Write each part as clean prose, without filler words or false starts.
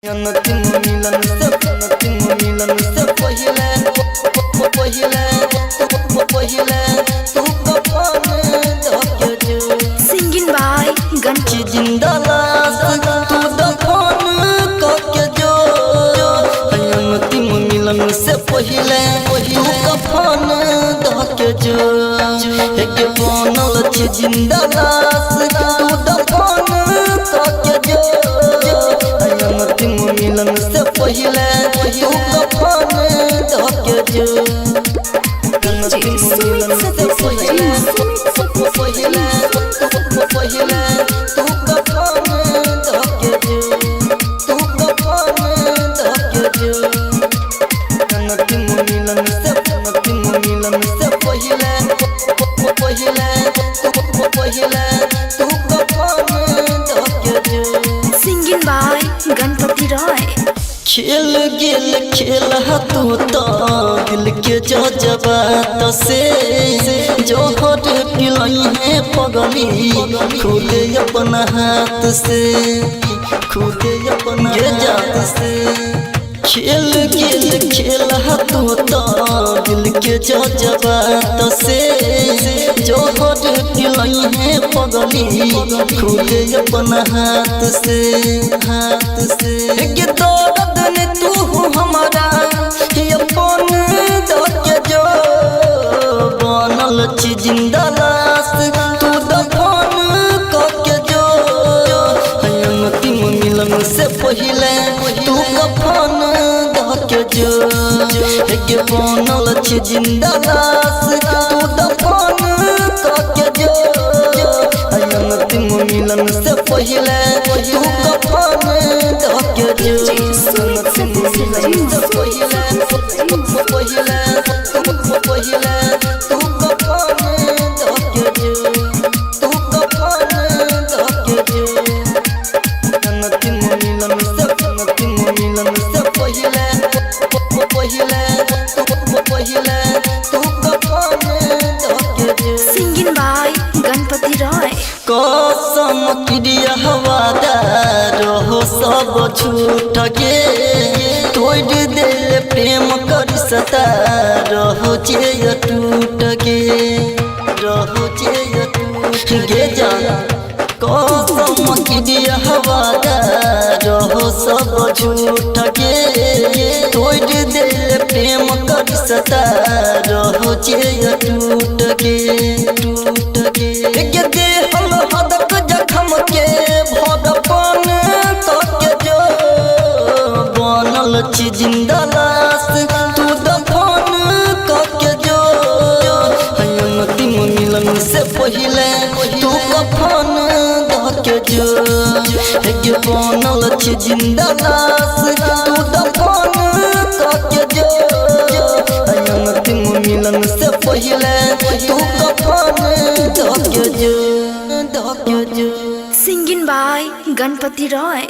अंतिम मिलन से, अंतिम मिलन से पहिले, पहिले, पहिले तू कफन धके जो। Singing by Ganpati. छी जिंदा लाश तू दफन कके जो। अंतिम मिलन से पहिले तू कफन धके जो। एक बनल छी जिंदा लाश तू दफन कके जो। अंतिम मिलन से पहिले तू कफन धके जो। DJ Sumit Satish पहिले, Rajesh. पहिले, पहिले तू कफन धके जो, तू कफन धके जो। अंतिम मिलन से, अंतिम मिलन से पहिले, पहिले, पहिले तू कफन धके जो। Singing by Ganpati Roy. खेल गेल खेल तू तो दिल के जज्बात से, जोहर पिलई है पगली खुद अपन हाथ से, खुद अपन हाथ से। खेल गेल खेल तू तो दिल के जज्बात से, जोहर पिलई है पगली खुद अपन हाथ से, हाथ से। के दर्द ने तू हमारा अपन धके जो। बनल छी जिंदा लाश तू दफन कके जो। अंतिम मिलन से पहिले तू कफन धके जो। के बनल छी जिंदा लाश तू दफन कके जो। अंतिम मिलन से पहिले तू कफन धके जो। DJ Sumit Satish Rajesh. पहिले, पहिले, पहिले तू कफन धके जो, तू कफन धके जो। अंतिम मिलन से, अंतिम मिलन से पहिले, पहिले, पहिले तू कफन धके जो। Singing by Ganpati Roy. कसम क्रिया हवादार हो सब झूठ के, तोड़ दे प्रेम कर सता रहो जे टूट के, रहो जे टूट गे जान। कसम क्रिया हवादार हो सब झूठ के, तोड़ दे प्रेम कर सता रहो जे टूट के, टूट के। के दे हम हदक जखम के भरपन कके जो। बनल छी जिंदा लाश तू दफन कके जो। अंतिम मिलन से पहिले तू कफन धके जो। के बनल छी जिंदा लाश तू दफन कके जो। अंतिम मिलन से पहिले तू कफन धके जो, धके जो। Singing by Ganpati Roy.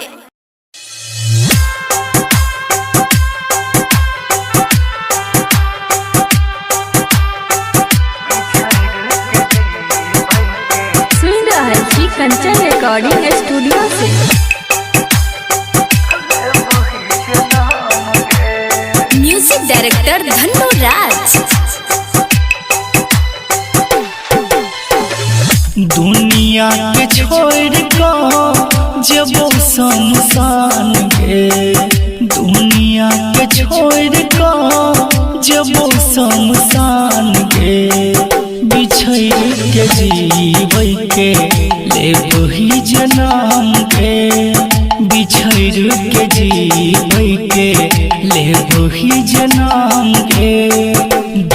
सुन रहल छी कंचन रिकॉर्डिंग स्टूडियो से। Music Director Dhannu Raj. दुनिया के छोड़ कऽ जबो शमशान गे, दुनिया के छोड़ कऽ जबो शमशान गे, बिछड़ के जीवै के लेबही जनम के, बिछड़ के जीवै के लेबही जनम के।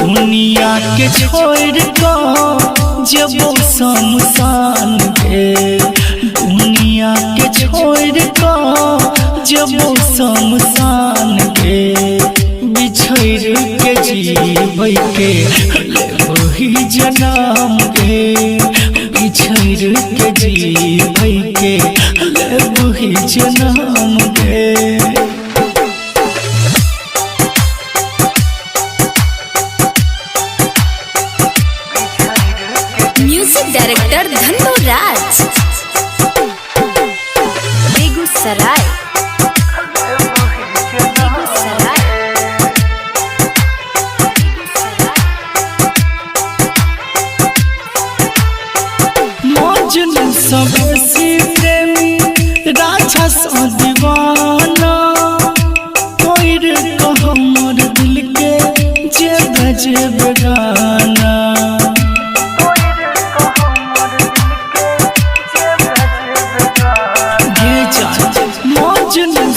दुनिया के छोड़ कऽ जबो शमशान गे, दुनिया के छोड़ कऽ जबो शमशान गे, बिछड़ के जीवै के लेबही जनम गे, बिछड़ के जीवै के लेबही जनम गे। Music Director Dhannu Raj. Begusarai.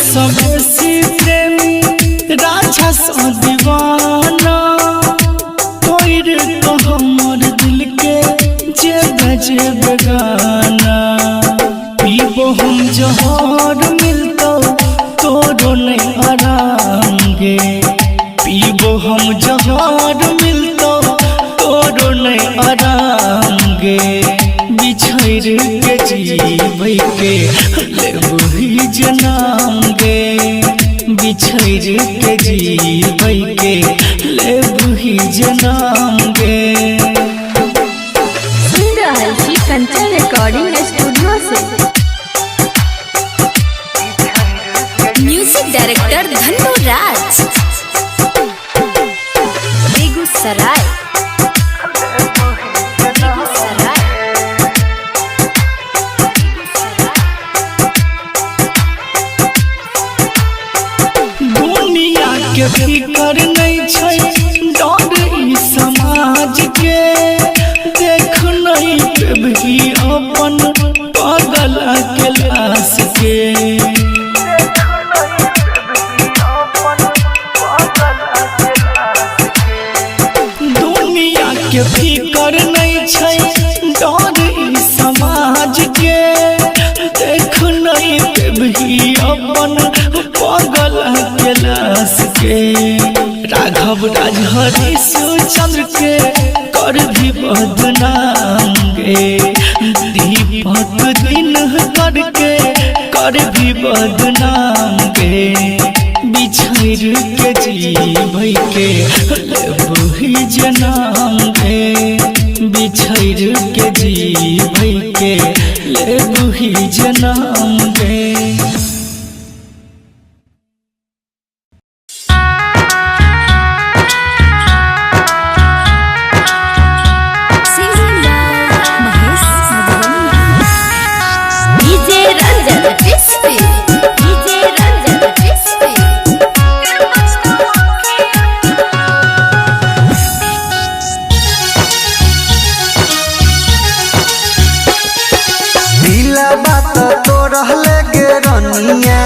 सबसे प्रेमी राजा सा दीवाना तोड़ तो हमर दिल के जे बजे बेगाना पीबो हम जहर मिलतो तोरो नहीं आराम गे पीबो हम जहर मिलतो तोरो नहीं आराम गे बिछड़ के जीवै के लेबही जनाम गे बिछड़ के जीवै के लेबही जनाम गे। सुन रहल छी कंचन रिकॉर्डिंग स्टूडियो से। म्यूजिक डायरेक्टर धन्नू राज, बेगूसराय। बेगूसराय। दुनिया के फिकर नहीं छै डर ई समाज के देख नहीं भी अपन पागल के लाश के। दुनिया के फिकर नहीं छै डर ई समाज के देख नहीं भी अपन पागल के लाश के। राघव राज हरीश चंद्र के कर भी बदनाम गे दीपक दिन करके कर भी बदनाम गे बिछड़ के जीवै के लेबही जनाम गे बिछड़ के जीवै के लेबही जनाम गे। Singing by Mahesh Madhubani. DJ Ranjan Bisfi, DJ Ranjan Bisfi. दिला बात तो रहले गे रनिया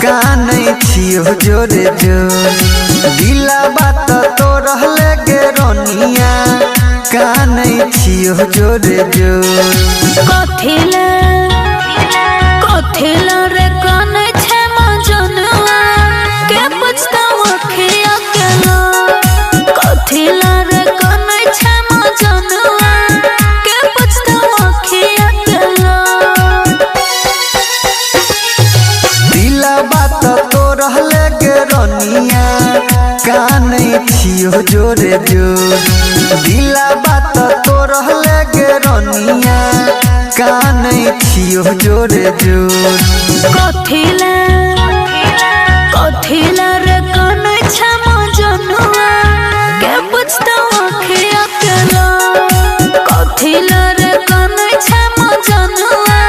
कानै छियो जोरे जोर दिला बात तो रहले गे रनिया कानै छियो जोरे जोर। कथिला कथिला रे कानै छै मजनुआ के पुछता अखिया के लो कथिला रे कानै छै मजनुआ के पुछता अखिया के लो। दिला बात तो रहले गे रनिया कानै छियो जोरे जोर दिला बात तो रहले गे रनिया कानै छियो जोरे जोर। कथिला कथिला रे कानै छै मजनुआ के पुछता अखिया के लो कथिला रे कानै छै मजनुआ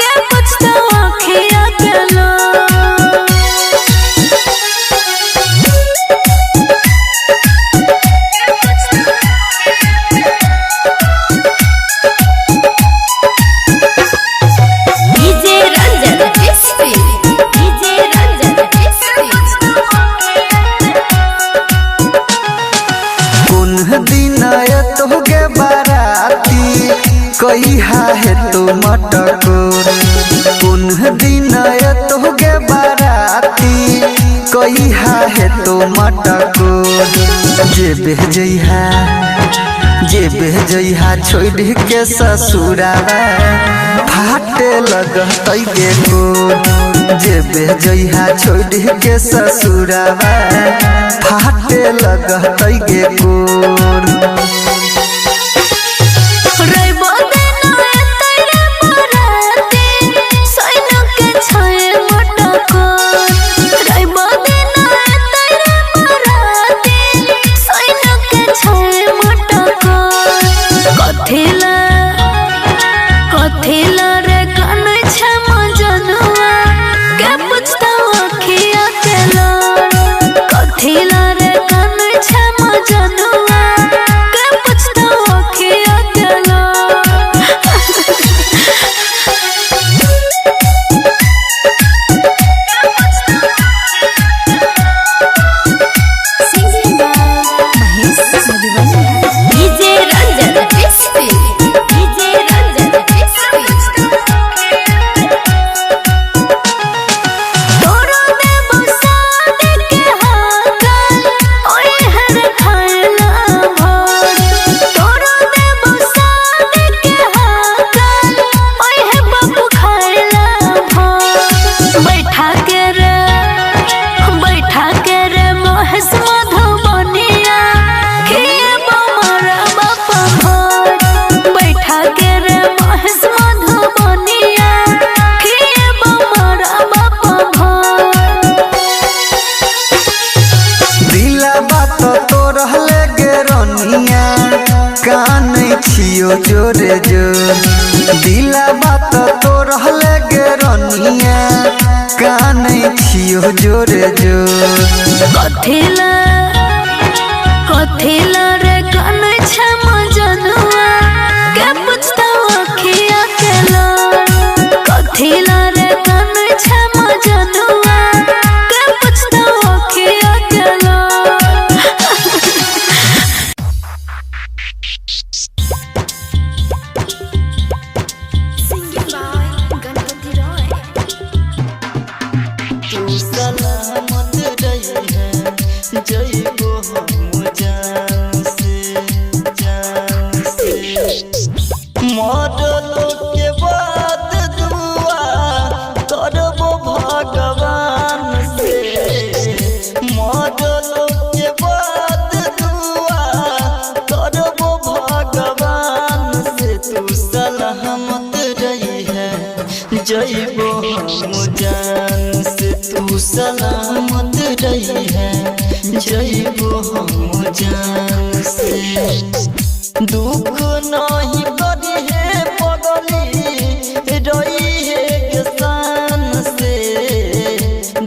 के पुछता अखिया के लो। DJ Ranjan Bisfi, DJ Ranjan Bisfi. कोन दिन एतो गे बाराती कहिया हेतो मटकोर कोन दिन एतो गे बाराती कहिया हेतो मटकोर जे भेजैहा जे भेजैहा छोड़ के ससुरावा फाटे लगतै गे कोर जे भेजैहा छोड़ के ससुरावा फाटे लगतै गे कोर। रइबो देना एतै रे बराती, सैनो के छै मटकोर। रइबो देना एतै रे बराती, सैनो के छै मटकोर। कथिला कथिला रे कानै छै मजनुआ के पुछता अखिया के लो कथिला रे कानै छै मजनुआ के पुछता अखिया के लो। छियो जोरे जोर दिला बात तो रहले गे रनिया कानै छियो जोरे जोर। कथिला कथिला रे कानै छै मजनुआ के पुछतौ अखिया के लोर कथिला रे कानै छै मजनुआ के पुछतौ अखिया के लोर। Singing by Ganpati Roy. तू सलामत रही है जइबो हम जान से जान से मरल के बाद दुआ करबो भगवान से मरल के बाद दुआ करबो भगवान से तू सलामत रही है जइबो हम जान से तू सलामत रही है जइबो हम जान से दुख नहीं करी है पगली रही है शान से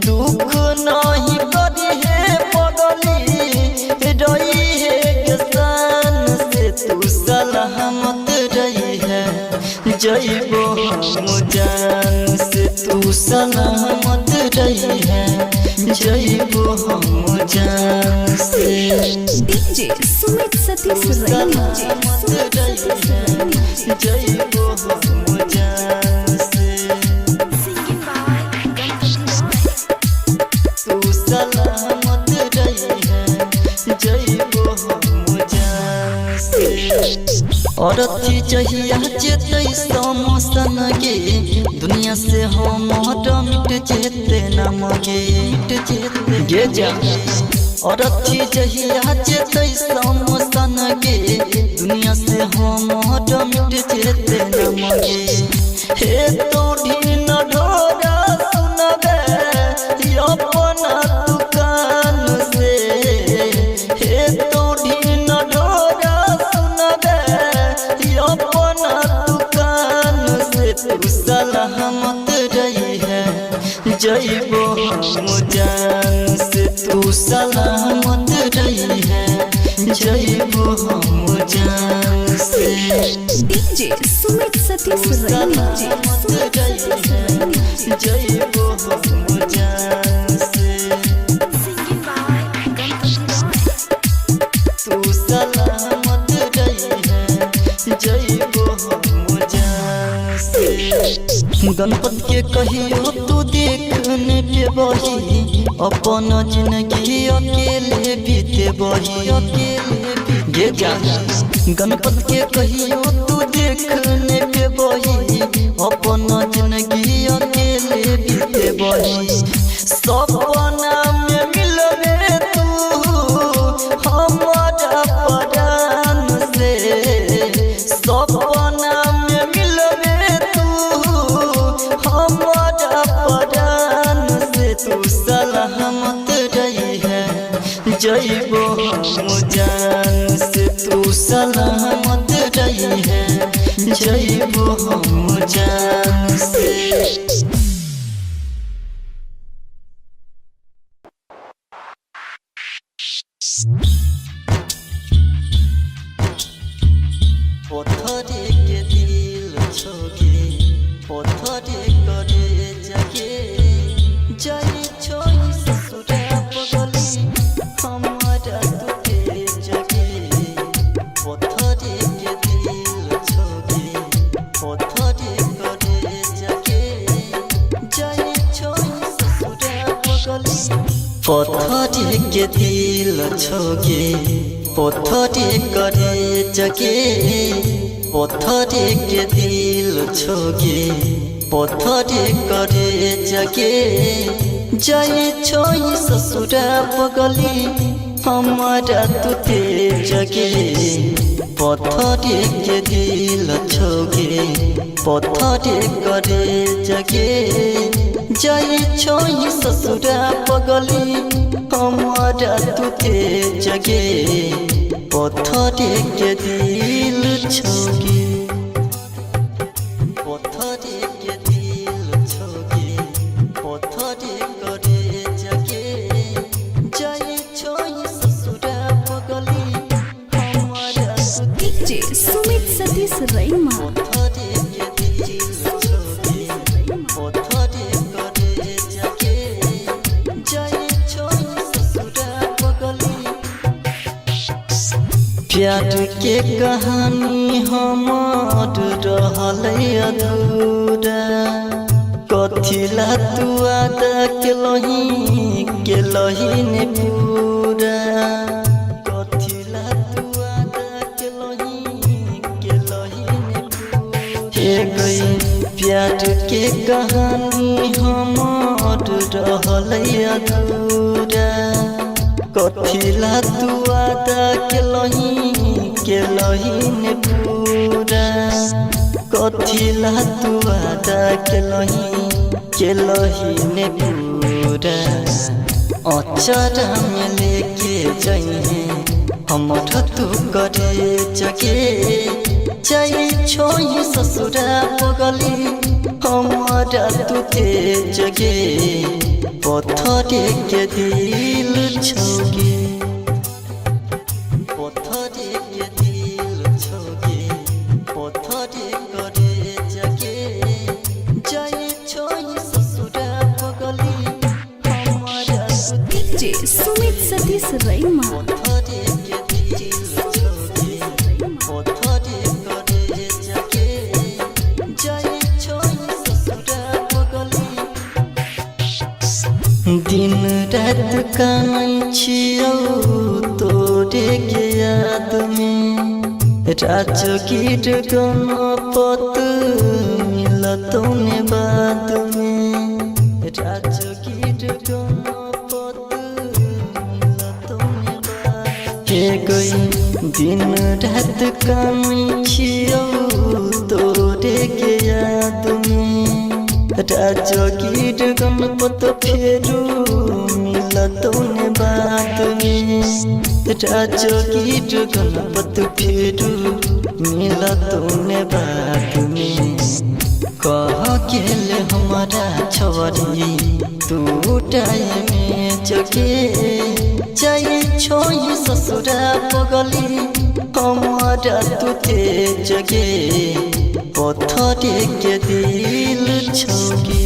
दुख नहीं करी है पगली रही है शान से तू सलामत रही है जइबो हम जान से तू सलामत रही है जइबो हम जान से DJ Sumit Satish Raini. सलामत रही है जइबो हम जान से Singing by Ganpati Roy. तू सलामत रही है जइबो हम जान से औरत जहिया जेतै समसन गे दुनिया से हम मिट जेते नाम गे मिट जेते गे जा औरत जहिया जेतै समसन गे दुनिया से हम मिट जेते नाम गे हे तो ढीन ढोरा सुनबे अपना दुकान से हे तो ढीन ढोरा सुनबे अपना दुकान से तू सलामत रही है जइबो हम जान से तू सलामत रही है जइबो हम जान से DJ Sumit Satish Raini. सलामत रही है जइबो हम जान से Singing by Ganpati Roy. तू सलामत रही है जइबो हम जान से गणपत के कहियो तू देखने पे बही अपन जिंदगी अकेले बीते बही अकेले गे जा गणपत के कहियो तू देखने पे बही अपन जिंदगी अकेले बीते बही सपना में मिलबे तू हमारा परान से सपना में मिलबे तू हमारा परान से तू सलामत रही है जइबो हम जान से तू सलामत रही है जइबो हम जान से। पथरे के दिल छोगे पथरे करे जगे जाई छोई ससुरा पगली हमारा तुटे जगे पथरे के दिल छोगे पथरे करे जगे जाई छोई ससुरा पगली पथरे के दिल छोगे पथरे करे जगे पथरे के दिल छोगे पथरे करे जगे जाई छोई ससुरा पगली हमारा तुते जगे पथरे के दिल छोगे पथरे करे जगे जाई छोई ससुरा पगली हमारा तुते जगे। पत्थरे के दिल छोगे पत्थरे के दिल छोगे पत्थरे करे जगे जाय छोई ससुरा पगली हमारा डीजे सुमित सतीश रैमा। पत्थरे के दिल छोगे पत्थरे करे जगे जाय छोई ससुरा पगली। प्यार के कहानी हमार रहल अधूरा कथिला तू आदा केलही केलही ने पूरा कथिला तू आदा केलही केलही ने पूरा। हे गई प्यार के कहानी हमार रहल अधूरा कथिला तू आदा केलही केलही ने पूरा कथिला तू आदा केलही केलही ने पूरा। अचरा में लेके जइहे हमर तू करे जगे जाय छोई ससुरा पगली हमारा तू जगे पत्थरे के दिल छोगे पत्थरे के दिल छोगे पत्थरे करे जगे जाय छोई ससुरा पगली हमारा डीजे सुमित सतीश रैमा। पत्थरे के दिल छोगे पत्थरे करे जगे जाय छोई ससुरा पगली। दिन रात कानै छियौ तोरे के याद में राजगीर गणपत मिलतौ ने बाद में राजगीर गणपत मिलतौ ने बाद। हे गई दिन रात कानै छियौ तोरे के याद में राजगीर गणपत फेरू मिलतौ ने बाद में राजगीर गणपत फेरू मिलतौ ने बाद में। कह गेल हमारा छोरी तू टाइम में जगे जाय छोई ससुरा पगली हमारा तू जगे पत्थरे के दिल छोगे।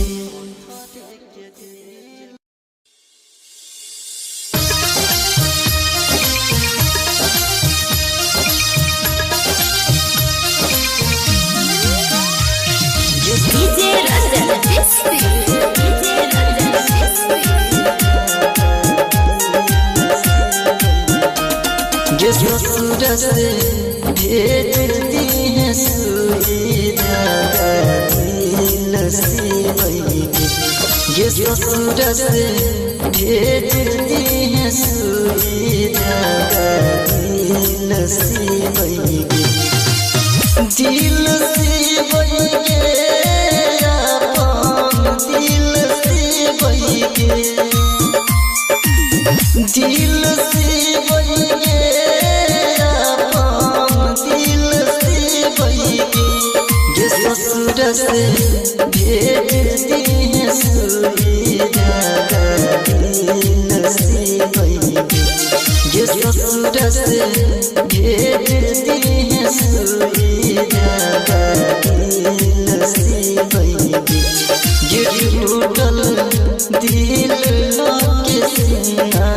DJ Ranjan Bisti DJ Ranjan Bisti. गे ससुर से भेज दी है सुई धागा दिल सिबैगे गे ससुर से भेज दी है सुई धागा दिल सिबैगे दिल सिबैगे अपन दिल सिबैगे दिल सिबैगे अपन दिल सिबैगे गे ससुर से भेज दी है सुई धागा दिल सिबैगे गे ससुर से भेज दी है सुई धागा दिल सिबैगे गे टूटल दिल के सीना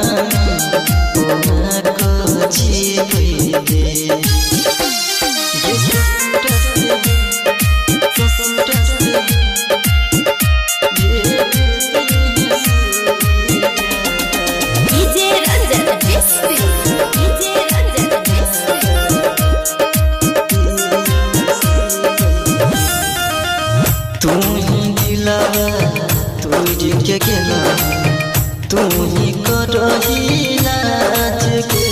कोना को जीबैगे गे ससुर से भेज दी है सुई धागा। DJ Ranjan Bisti DJ Ranjan Bisti. तू ही दिलावा तोड़ के गेला तू ही करही नाच के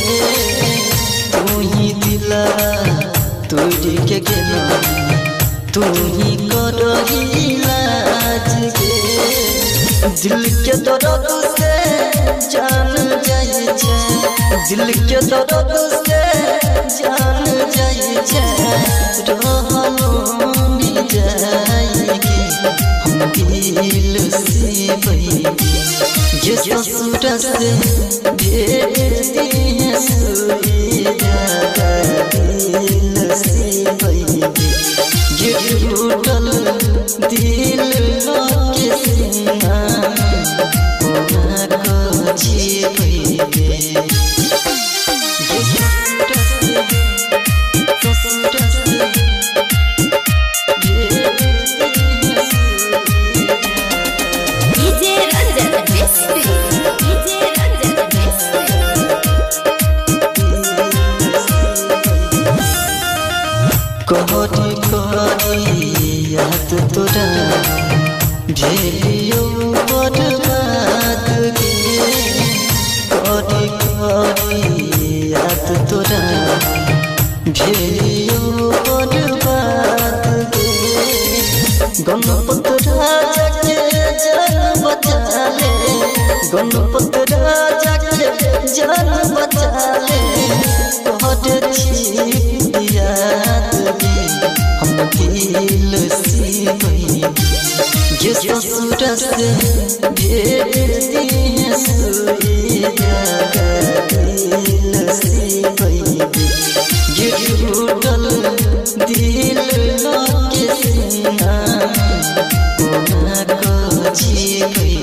तू ही दिलावा तोड़ के गेला तू ही करही नाच के दिल के दर्द से जान जाय छै दिल के दर्द से जान जाई छै रहलो नि जाएगी हम दिल से बही ये ससुर से भेज दी है सुई धागा दिल से बही ये टूटल दिल के सीना कोना को जीवे ये ससुर से DJ Ranjan Bisri, DJ Ranjan Bisri. कहरी कहरी याद तोरा भेलियो बर्बाद गे कहरी कहरी याद तोरा भेलियो बर्बाद गे गणपत राजा के जान बचा ले गणपत राजा के जान बचा ले तोहर छी याद गे हम दिल से बही ये ससुर से भेज दी है सुई धागा दिल से बही ये टूटल दिल के सीना कोना को जीवे।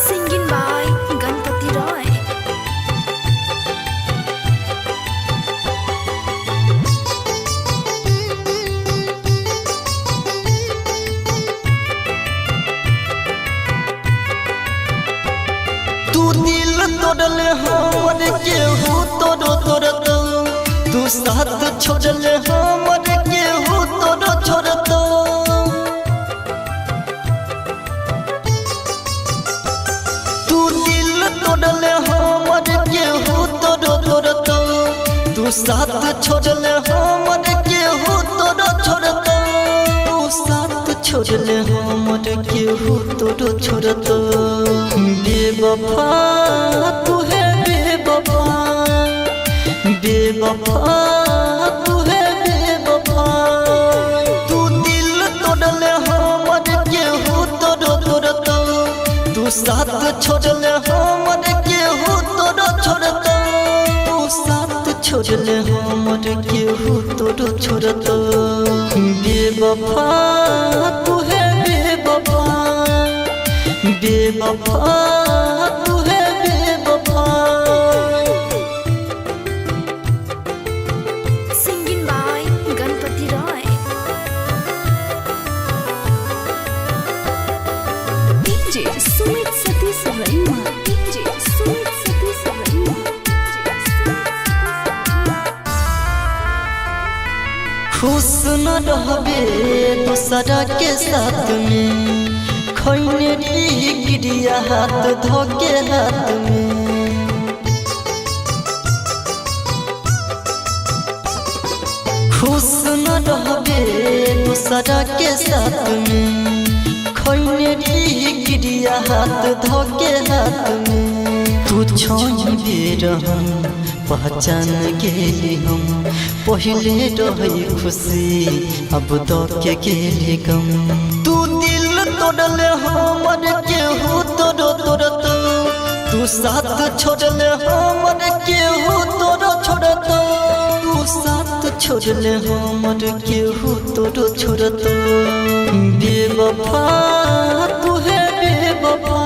Singing by Ganpati Roy. तू दिल तोड़ल हमर केहू तोड़ो तोड़त तू साथ छोड़ल हमर केहू तोड़ो छोड़त तू दिल तोड़ल हमर केहू तोड़ो तोड़त तू साथ छोड़ल हमर केहू तोड़ो छोड़त तू साथ छोड़ल हमर केहू तोड़ो छोड़त बेवफा तू है बेवफा बेवफा तू है बेवफा तू दिल तोड़ल हमर केहू तोड़ो तोड़त तू साथ छोड़ल हमर केहू तोड़ो छोड़त तू साथ छोड़ल हमर केहू तोड़ो छोड़त बेवफा तू है बेवफा बेवफा तू है बेवफा। Singing by Ganpati Roy. DJ Sumit Satish Raima, DJ Sumit Satish Raima. खुश न रहबे दूसरा के साथ में खैने री क्रिया हाथ धोके हाथ में खुश न रहबे दूसरा के साथ में खैने री क्रिया हाथ धोके हाथ में तू छोड़बे रहम पहचान गेली हम पहले रही खुशी अब तो के गेली गम तू दिल तोड़ल हमर केहू तोड़ो तोड़त तू साथ छोड़ल हमर केहू तोड़ो छोड़त तू साथ छोड़ल हमर केहू तोड़ो छोड़त बेवफा तू है बेवफा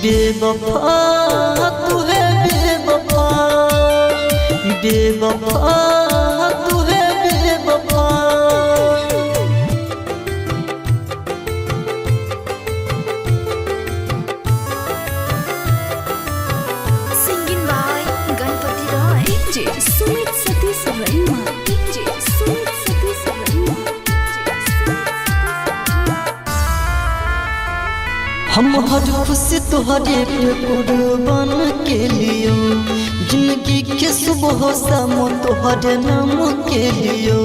बेवफा तू है बेवफा बेवफा तू है बेवफा। Singing by Ganpati Roy. DJ Sumit Satish Raima, DJ Sumit Satish Raima. हम हर खुशी तुहरे पे कुर्बान के लियो जिंदगी के सुबह शाम तुहरे नाम के लियो।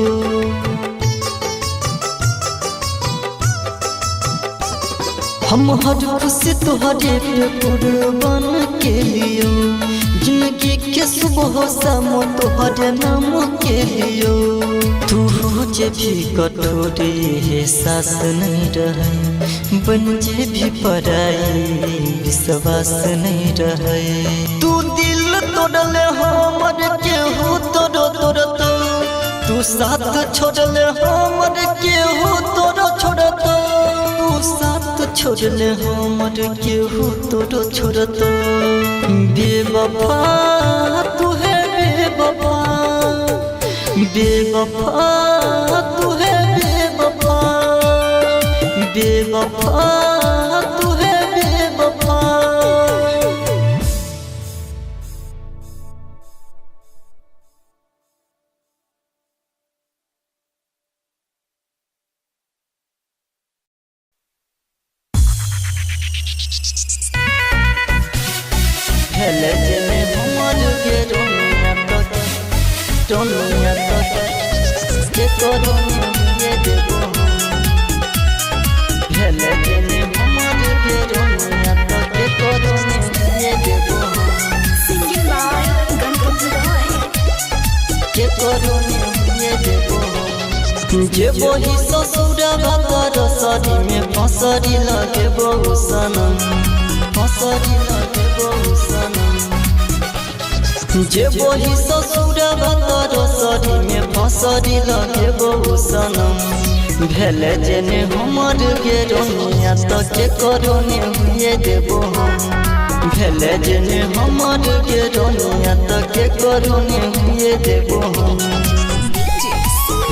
हम हर खुशी तोहरे पे कुर्बान के लियो, जिंदगी के सुबह शाम तोहरे नाम के लियो। तू हो जे भी कठोर एहसास नहीं रहे, बन जे भी पराई विश्वास नहीं रहे। तू दिल तोड़ले हमर केहू तोड़ तोड़त, तू साथ छोड़ले हमर केहू तोड़ छोड़त, तू साथ छोड़ले हमर केहू तोड़ छोड़त। बेवफा तू है बेवफा, बेवफा तू है बेवफा, बेवफा तू है बेवफा। हेले जेने हमर के रोनिया तक, रोनिया तक के करोनी ये देबो। हेले जेने हमर के रोनिया तक के करोनी ये देबो। Singing by Ganpati Roy. के करोनी ये देबो। जे वही ससुरा भातर सरी में फसरी लगे बहु सनम, फसरी लगे बहु सनम। जे वही ससुरा भातर सरी में फसरी लगे बहु सनम। भेले जेने हमर के रोनिया त के करोनी हुए देबो हम। भेले जेने हमर के रोनिया त के करोनी हुए देबो हम।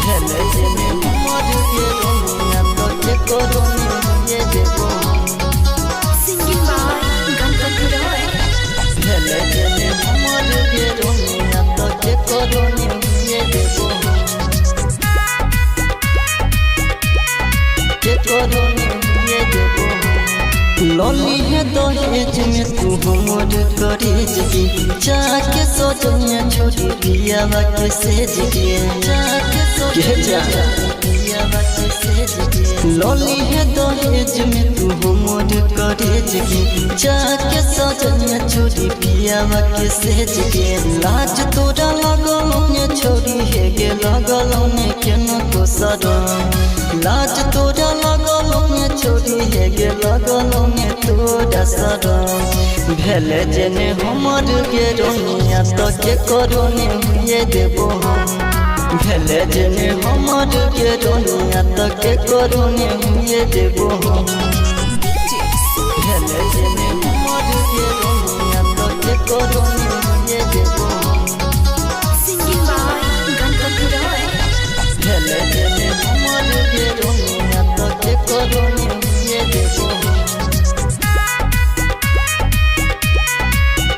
भेले जेने हमर के रोनिया त के करोनी हुए देबो हम। Singing by Ganpati Roy. भेले जेने हमर के रोनिया त के करोनी हुए देबो हम। के करोनी हुए देबो हम। लली है दहेज में तू हमर करेज के, जाके सजनिया छोड़ी पियावा के सेज के, जाके सजनिया पियावा के सेज के। लली है दहेज में तू हमर करेज के, जाके सजनिया छोड़ी पियावा के सेज के। लाज तोरा लगल ने छोड़ी हे गे लगल ने केना तो सरम, लाज तोरा लगल ने छोड़ी हे गे लगल ने तोरा सरम। भेले जेने हमर के रोनिया त के करोनी हुए देबो हम। भेले जेने हमर के रोनिया त के करोनी हुए देबो हम। भेले जेने हमर के रोनिया त के करोनी हुए देबो हम। Singing by Ganpati Roy. भेले जेने हमर के रोनिया त के करोनी हुए देबो हम।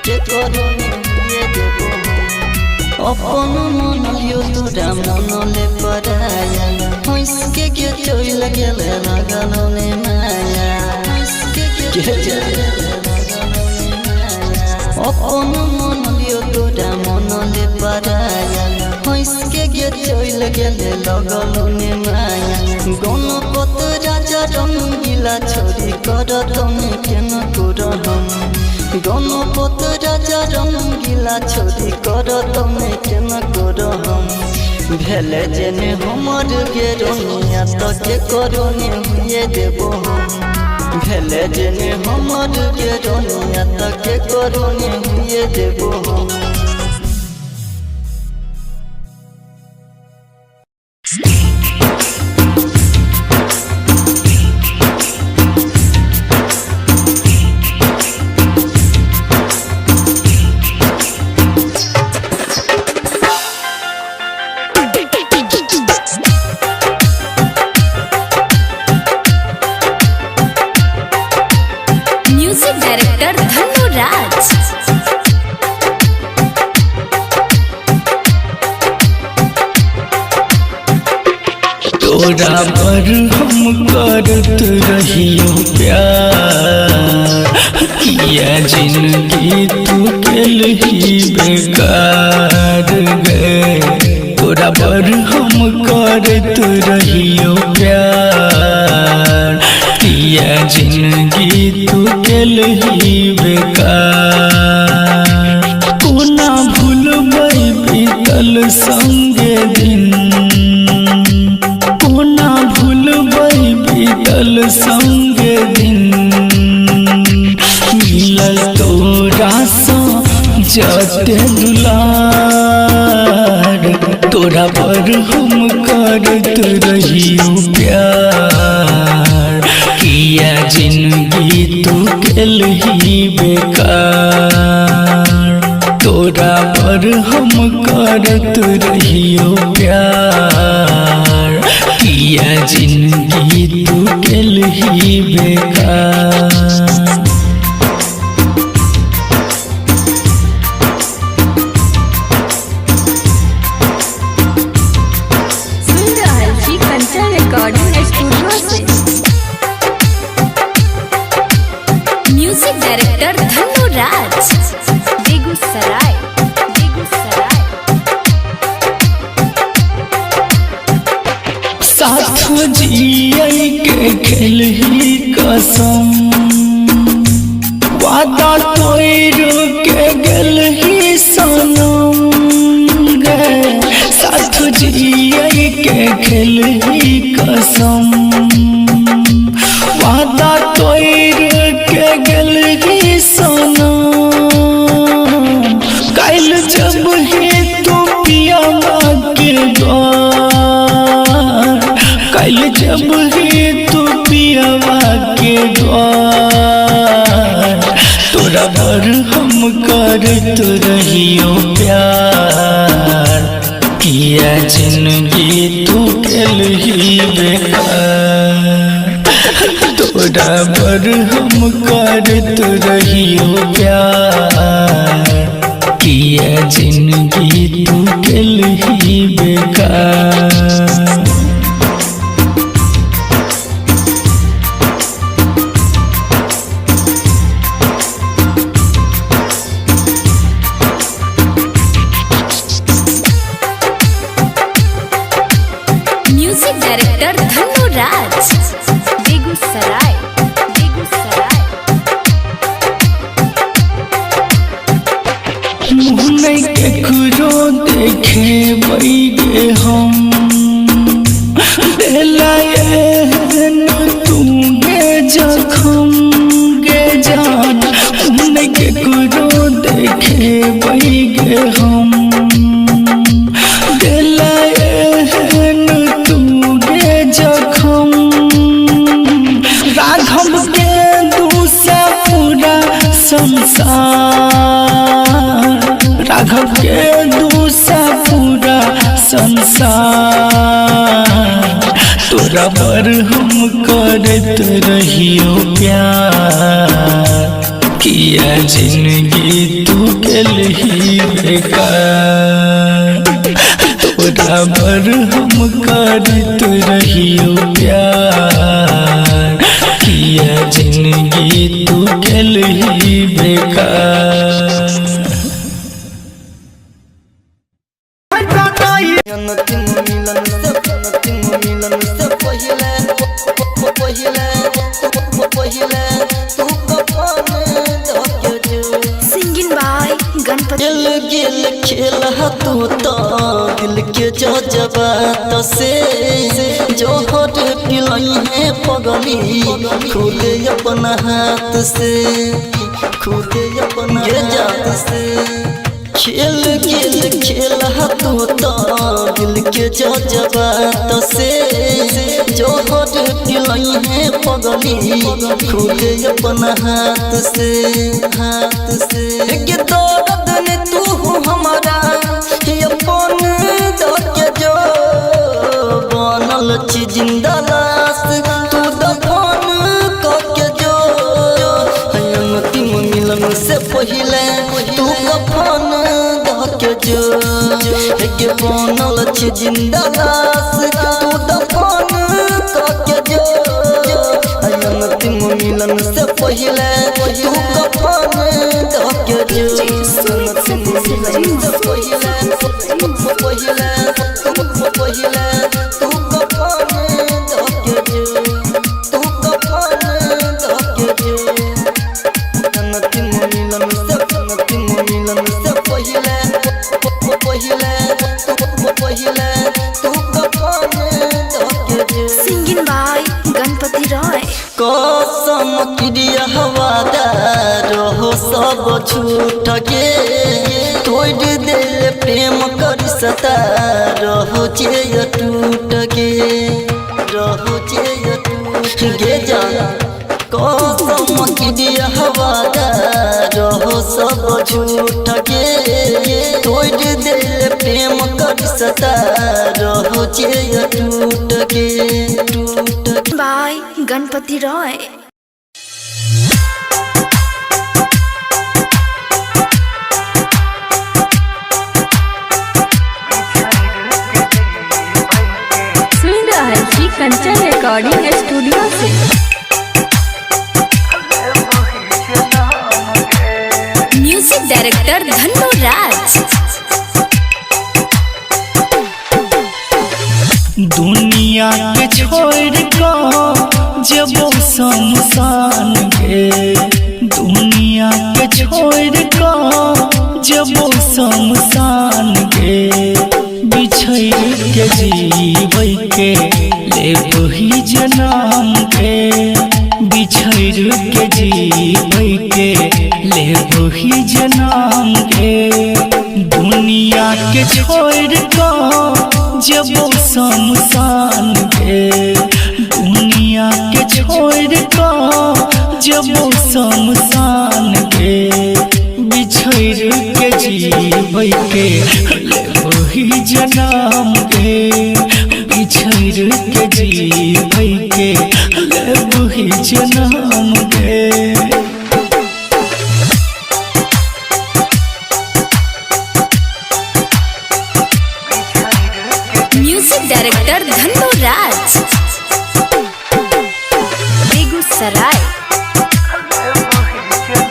के करोनी हुए देबो हम। अपन मन लियो तोरा मन ले पराया, हंस के के चल गेले लगल ने माया, हंस के के चल गेले लगल ने माया। अपन मन लियो तोरा मन ले पराया, हंस के के चल गेले लगल ने माया। गणपत राजा रंगीला छोड़ी कर तने केना तोरा हम। गणपत राजा रंगीला छोड़ी कर तने केना तोरा हम। भेले जेने हमर के रोनिया त के करोनी हुए देबो हम। भेले जेने हमर के रोनिया त के करोनी हुए देबो हम। Music director Dhanu Raj. तोरा पर हम करत रहियो प्यार, किया जिंदगी तू केल ही बेकार गे। तोरा पर हम करत रहियो प्यार, किया किया जिंदगी तू केलही बेकार। कोना भूलबै बीतल संगे दिन, कोना भूलबै बीतल संगे दिन। मिलल तोरा सँ जते दुलार, तोरा पर हम करत रहियो प्यार। किया जिंदगी तू केलही बेकार, तोरा पर हम करत रहियो प्यार। किया जिंदगी तू केलही बेकार। सुन रहल छी कंचन रिकॉर्डिंग स्टूडियो से। म्यूजिक डायरेक्टर धनु राज, बेगूसराय बेगूसराय। साथ जियै के खेलही कसम, वादा तोड़ के गेलही सनम गे। साथ जियै के खेलही कसम, वादा तोड़ के गेलही सनम। काल्हि जब ही तू पिया के द्वार, काल्हि जब ही तू पियावा के द्वार, तोरा पर हम करत रहियो प्यार। किया जिंदगी तू केलही बेकार, तोरा पर हम करत रहियो प्यार। किया जिंदगी तू केलही बेकार। म्यूजिक डायरेक्टर धनु राज, बेगूसराय बेगूसराय। मुँह नहीं केकरो देखे गे हम, देला एहन तू गे जखम गे जान। मुँह नहीं केकरो देखे गे हम, देला एहन तू गे जखम। राघव के दूसरा पूरा संसार, राघव के दूसरा पूरा संसार। तोरा पर हम करत रहियो प्यार। किया जिंदगी तू केलही बेकार, तोरा पर हम करत रहियो प्यार। किया जिंदगी तू केलही बेकार। अंतिम मिलन से, अंतिम मिलन से पहिले पहिले पहिले तू कफन धके जो। Singing by Ganpati. दिल गेल खेल तू तो दिल के जज्बात से, जोहर पिलई है पगली खुद अपना हाथ से, खुद अपना जात से। खेल गेल खेल तू तो दिल के जज्बात से, जोहर पिलई है पगली खुद अपना हाथ से, हाथ से। के दर्द ने तू हमारा अपन धके जो, बनल छी जिंदा लाश तू दफन कके जो। अंतिम मिलन से पहिले तू कफन धके जो, के बनल छी जिंदा लाश तू दफन कके जो। अंतिम मिलन से पहिले तू कफन धके जो। अंतिम मिलन से पहिले पहिले पहिले तू कफन धके जो, तू कफन प्रेम कर सता रहो जे टूट गे रहो जे टूट गे जान कसम की हवादा रहो सब झूठ गे तोड़ दिल प्रेम कर सता रहो जे टूट गे टूट। बाय गणपति रॉय। सुन रहल छी कंचन रिकॉर्डिंग स्टूडियो से। म्यूजिक डायरेक्टर धनु राज। दुनिया के छोड़ को जब शमशान गे दुनिया के छोड़ को जब शमशान गे बिछड़ के जीवै के लेबही जनम के बिछड़ के जीवै के लेबही जनम के दुनिया के छोड़ को जब शमशान गे दुनिया के छोड़ को जब शमशान गे बिछड़ के जीवै के लेबही जनम के बिछड़ के जीवै के लेबही जनम के। म्यूजिक डायरेक्टर धनु राज। बेगूसराय।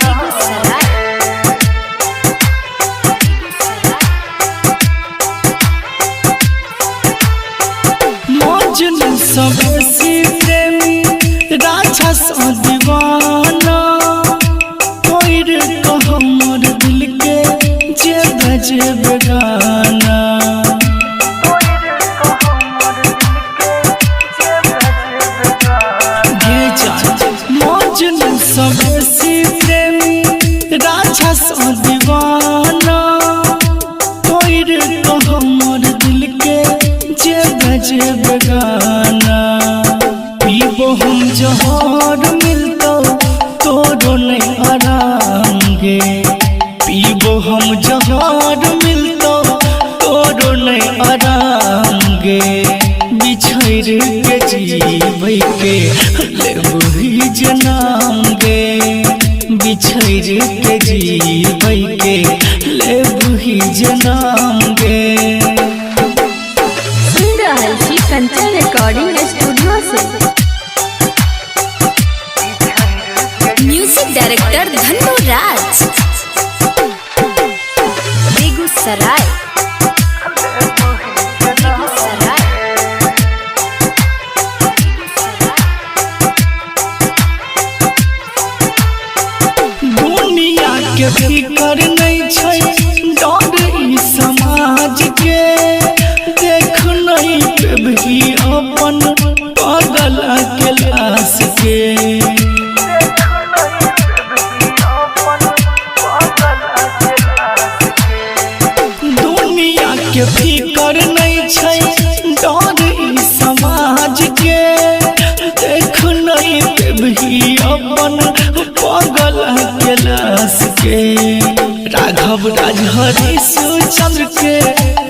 बेगूसराय। मजनू सबसे प्रेमी राक्षस दीवाना तोड़ को हमर दिल के जे बजे बेगाना मजनू सबसे प्रेमी राक्षस दीवाना तोड़ को हमर दिल के जे बजे बेगाना पीबो हम जहर मिलतो तोरो नहीं आराम गे पीबो हम जहर मिलतो तोरो नहीं आराम गे बिछड़ के जीवै के लेबही जनम गे बिछड़ के जीवै के लेबही जनम गे। सुन रहल छी कंचन रिकॉर्डिंग स्टूडियो से। म्यूजिक डायरेक्टर धनु राज। बेगूसराय। बेगूसराय। दुनिया के फिकर नहीं छै डर ई समाज के देख नहीं पेबही अपन पागल के लाश के दुनिया के फिकर नहीं छै डर ई समाज के देख नहीं पेबही अपन पागल के लाश के राघव राज हरीश चंद्र के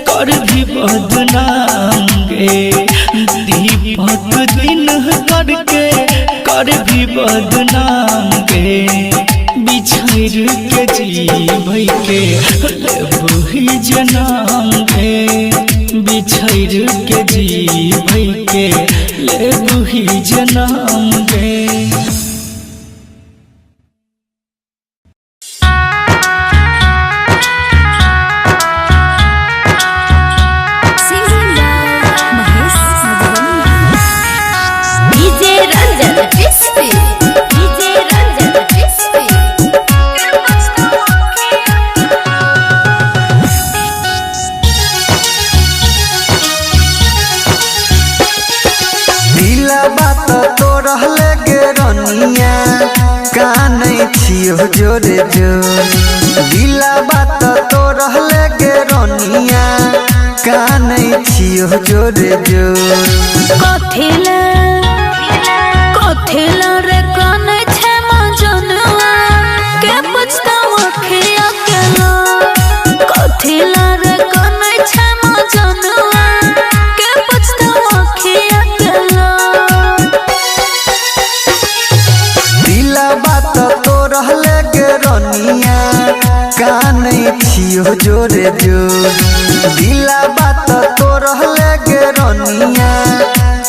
कर भी बदनाम गे दीपक दिन करके कर भी बदनाम गे बिछड़ के जीवै के लेबही जनम गे बिछड़ के जीवै के लेबही जनम गे। DJ Ranjan Bisfi. DJ Ranjan Bisfi. दिला बात तो रहले गे रनिया कानै छियो जोरे जोर दिला बात तो रहले गे रनिया। रनिया कानै छियो जोरे जोर। कथिला कथिला रे कानै छै मजनुआ के पुछतौ अखिया के लोर। कथिला रे कानै छै मजनुआ के पुछतौ अखिया के लोर। दिला बात तो रहले गे रनिया कानै छियो जोरे जोर। दिला बात तो रहले गे रनिया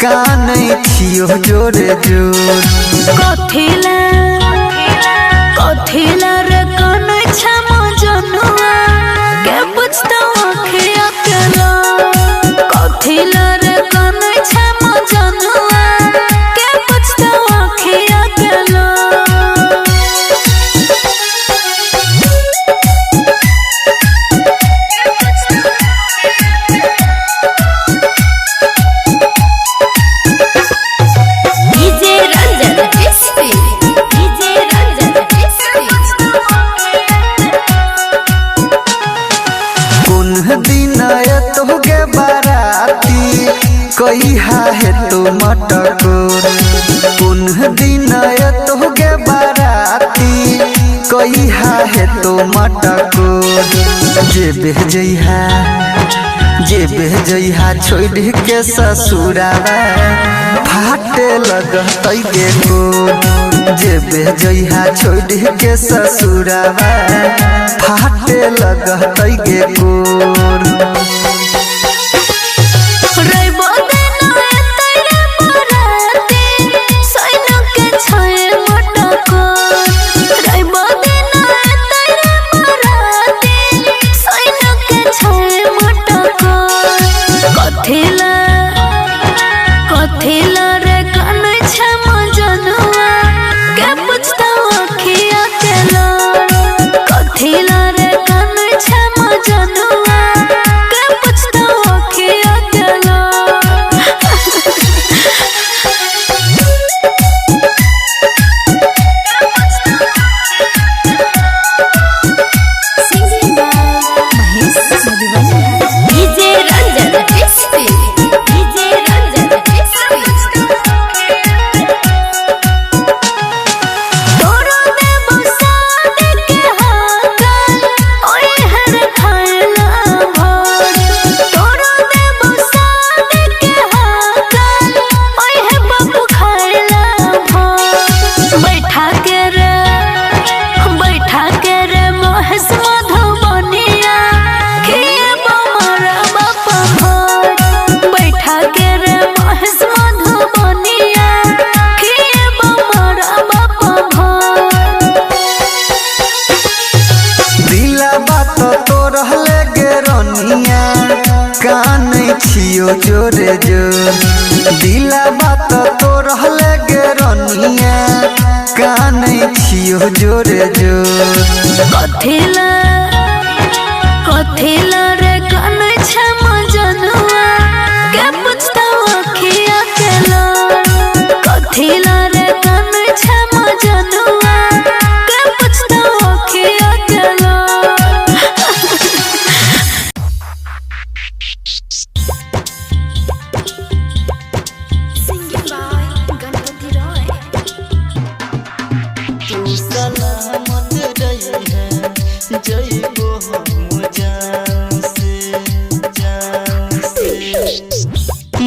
कानै छियो जोरे जोर। कथिला कथिला रे कानै छै मजनुआ के पुछतौ अखिया के लोर। कथिला रे कानै छै मजनुआ के पुछतौ अखिया के लोर। DJ Ranjan SP, DJ Ranjan SP. कोन दिन एतो गे बाराती कहिया हेतो मटकोर। कोन दिन एतो गे बाराती कहिया हेतो मटकोर। जेबे जइहा जेबे जइहा छोड़ के ससुरावा फाटे लगतै गे कोर। जेबे जइहा छोड़ के ससुरावा फाटे लगतै गे कोर। रइबो देना एतै रे बराती सैनो के छै मटकोर। रइबो देना एतै रे बराती सैनो के छै मटकोर। कथिला कथिला रे कानै छै मजनुआ के पुछतौ अखिया के लोर। कथिला रे कानै छै मजनुआ के पुछतौ अखिया के लोर। Singing by Mahesh Madhubani. DJ Ranjan SP, DJ Ranjan SP. तोरो देबो साद के हाकल ओए हर खाना भोर। तोरो देबो साद के हाकल ओए हे बाबू खाना भोर। बैठा के रे बैठा के रे महेश मधुबनिया खिएबो मोरा बाप भोर। बैठा के रे महेश मधुबनिया खिएबो मोरा बाप भोर। दिला बात तो रहले गे रनिया कानै छियो जोरे जोर। दिला बात तो रहले गे रनिया कानै छियो जोरे जोर। कथिला कथिला रे कानै छै मजनुआ के पुछतौ अखिया के लोर। कथिला रे कानै छै मजनुआ के पुछतौ अखिया के लोर। Singing by Ganpati Roy. तू सलामत रही है जइबो हम जान से जान से।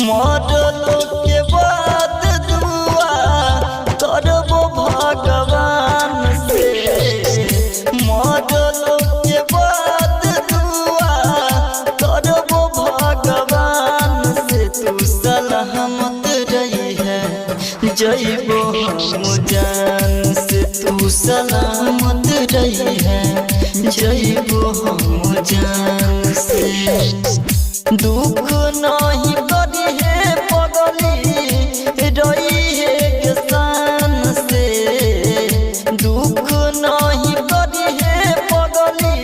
मरलो के बाद दुआ करबो भगवान से। मरलो के बाद दुआ करबो भगवान से। तू सलामत रही है जइबो हम जान से। तू सलामत रही है जइबो हम जान से। दुख नहीं करी है पगली रही है गे शान से। दुख नहीं करी है पगली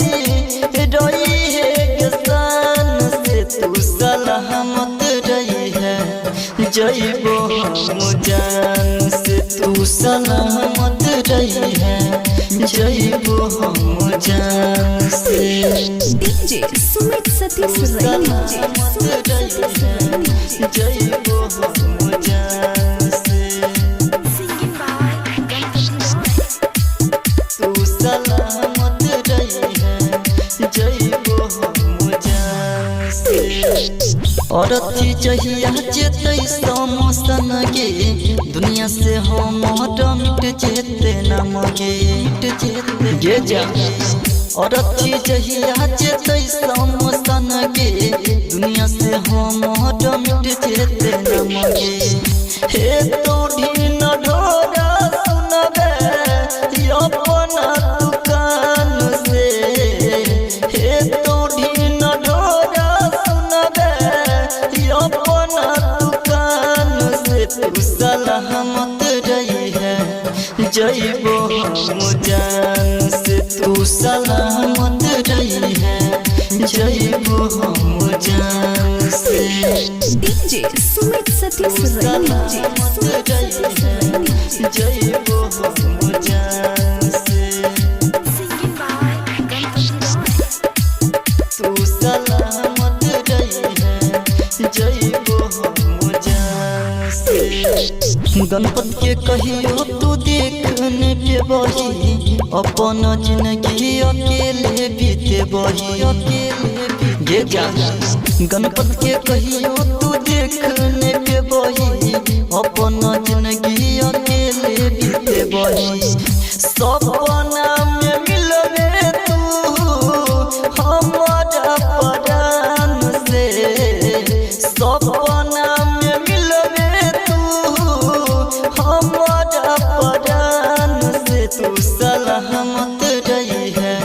रही है गे शान से। तू सलामत रही है जइबो हम जान से। तू सलामत रही है जइबो हम जान से। डीजे सुमित सतीश। सतीश रैमा। सलामत रही जइबो हम जान से। तू सलामत रही जइबो हम जान से। औरत जहिया जेतै समसन गे, दुनिया से हम मिट जेते नाम गे, मिट जेते गे जा। औरत जहिया जेतै समसन गे, दुनिया से हम मिट जेते नाम गे। हे तोड़ी न ढोरा सुनबे अपना दुकान से, हे तोड़ी न ढोरा सुनबे अपना दुकान से। तू सलामत रही है जइबो हम जान से। तू सलामत रही है जइबो हम जान से। डीजे सुमित सतीश रैमा। सलामत रही है जइबो हम जान से। तू सलामत रही है जइबो हम जान से। गणपत के कहियो तू देख ने पेबही, अपन जिंदगी अकेले बीते बही, अकेले गे जा। गणपत के कहियो तू देख ने पेबही, अपन जिंदगी अकेले बीते बही। सपना में मिलबे तू हमारा परान से, सपना में मिलबे तू हमारा परान से। तू सलामत रही है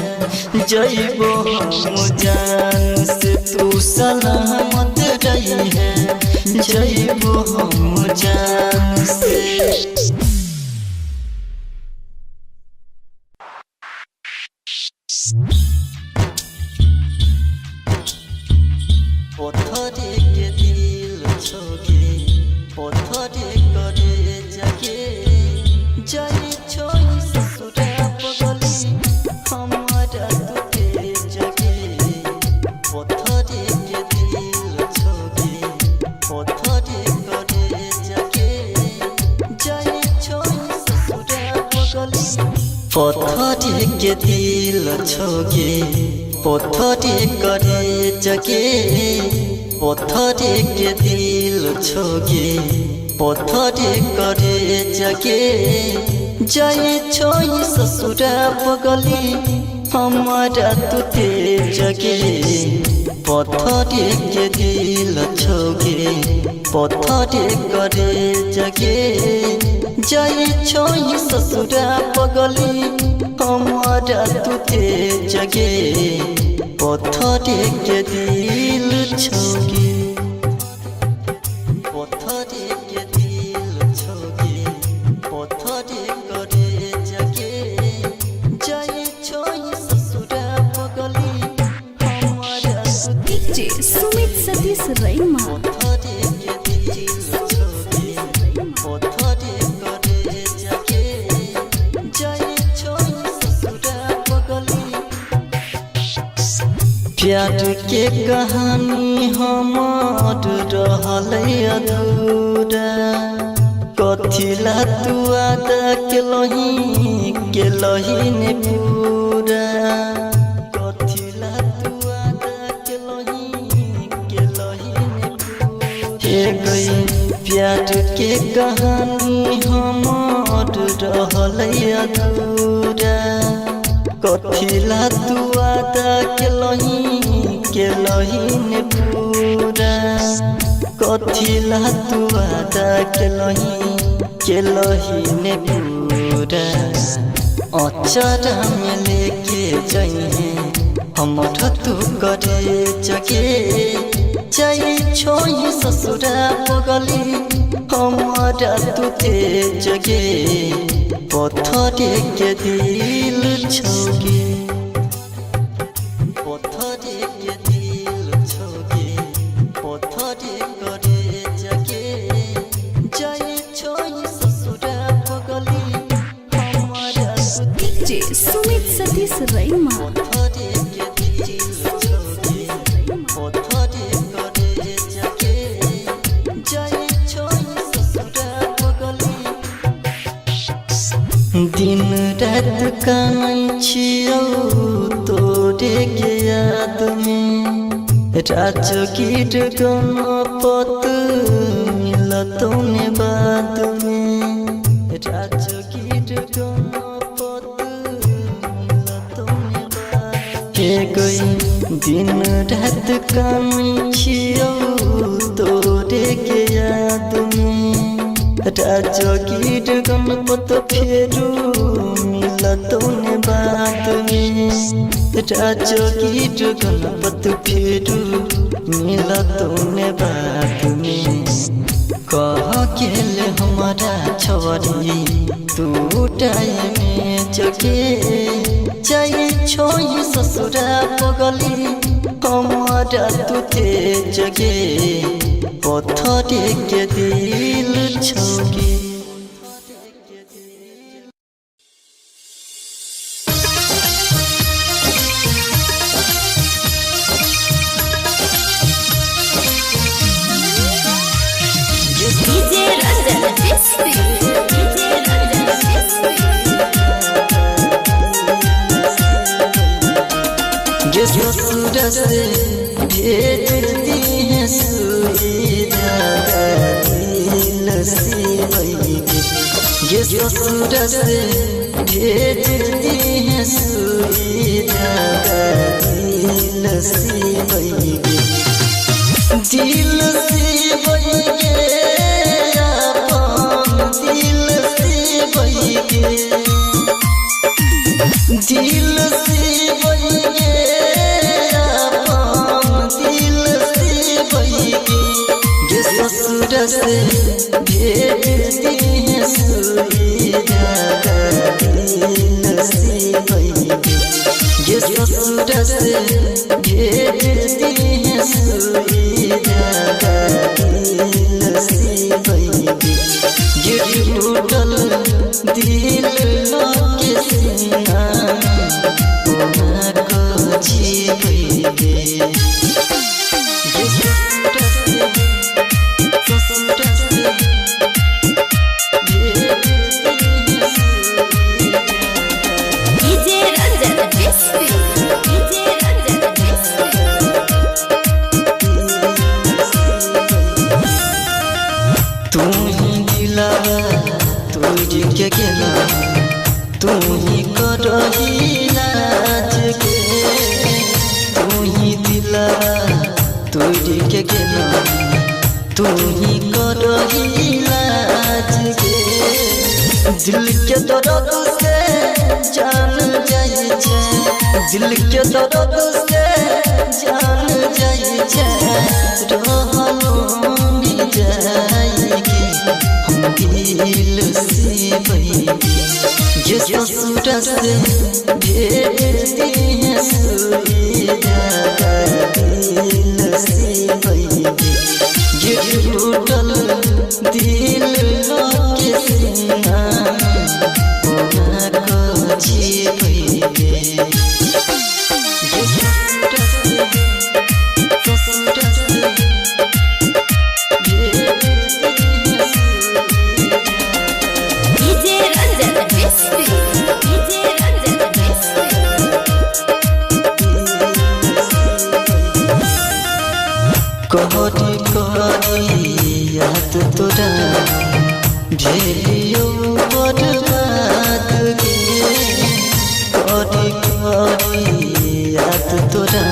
जइबो हम जान से। तू सलामत रही है जइबो हम जान से। पत्थरे के दिल छोगे, पत्थरे करे जगे, जाई छोई ससुरा पगली हमारा तुते जगे। पत्थरे के दिल छोगे, पत्थरे करे जगे, जाई छोई ससुरा पगली। पत्थरे के दिल छोगे, पत्थरे करे जगे, पत्थरे के दिल छोगे, पत्थरे करे जगे, जाई छोई ससुरा पगली हमारा तुते जगे। पत्थरे के दिल छोगे, पत्थरे करे जगे, जाई छोई ससुरा पगली हमारा तुते जगे। पत्थरे के दिल छोगे, पत्थरे के दिल छोगे, पत्थरे करे जगे, जाई छोई ससुरा पगली हमारा तुते डीजे सुमित सतीश रैमा। पत्थरे के दिल छोगे, पत्थरे करे जगे, जाई छोई ससुरा पगली। प्यार के कहानी हमार रहलै अधूरा, कथिला तू आदा केलही केलही ने पूरा, कथिला तू आदा केलही केलही ने पूरा। हे गई प्यार के कहानी हमार रहलै अधूरा, कथिला तू आदा केलही केलही ने पूरा, कथिला तू आदा केलही केलही ने पूरा। अचरा में लेके जइहे हमर तू करे जगे, जाई छोई ससुरा पगली हमारा तुते जगे। पत्थरे के दिल छोगे, पत्थरे के दिल छोगे, पत्थरे करे जगे, जाई छोई ससुरा पगली हमारा तुते डीजे सुमित सतीश रैमा। पत्थरे के दिल छोगे, रात कानै छियौ तोरे के याद में राजगीर गणपत मिलतौ ने बाद में राजगीर गणपत मिलतौ ने बाद के गई दिन रात कानै छियौ तोरे के याद में राजगीर गणपत फेरू मिलतौ ने बात में राजगीर गणपत फेरू मिलतौ ने बात में कह गेल हमारा छवरी तू टाइम जगे जाइ छोई ससुरा पगली हमारा तू जगे पत्थर के दिल छोगे। DJ Ranjan Bisri, DJ Ranjan Bisri. ये ससुर से भेज दी है सुई धागा दिल सिबई के ये ससुर से भेज दी है सुई धागा दिल सिबई के दिल सिबई के अपन दिल सिबई के दिल सिबई के अपन दिल सिबई के ये ससुर से भेज दी है सुई धागा दिल सिबई के ये ससुर से भेज दी है सुई धागा दिल सिबई के ये टूटल दिल के सीना कोना को जीवई के ये ससुर से भेज दी है सुई धागा। DJ Ranjan Bisri, DJ Ranjan Bisri. तू ही दिलावा तोड़ के गेला तू ही करही लाज के तू ही दिलावा तोड़ के गेला तू ही करही लाज के दिल के दर्द से जान जाइ छै दिल के दर्द से जान जाइ छै रहलो नहीं जाएगी हम दिल सिबई के ये ससुर से भेज दी है सुई धागा दिल सिबई के ये टूटल दिल के सीना कोना को जीवई के ये ससुर से भेज दी है सुई धागा। DJ Ranjan Bisri, DJ Ranjan Bisri. कहरी कहरी याद तोरा भेलियो बर्बाद गे कहरी कहरी याद तोरा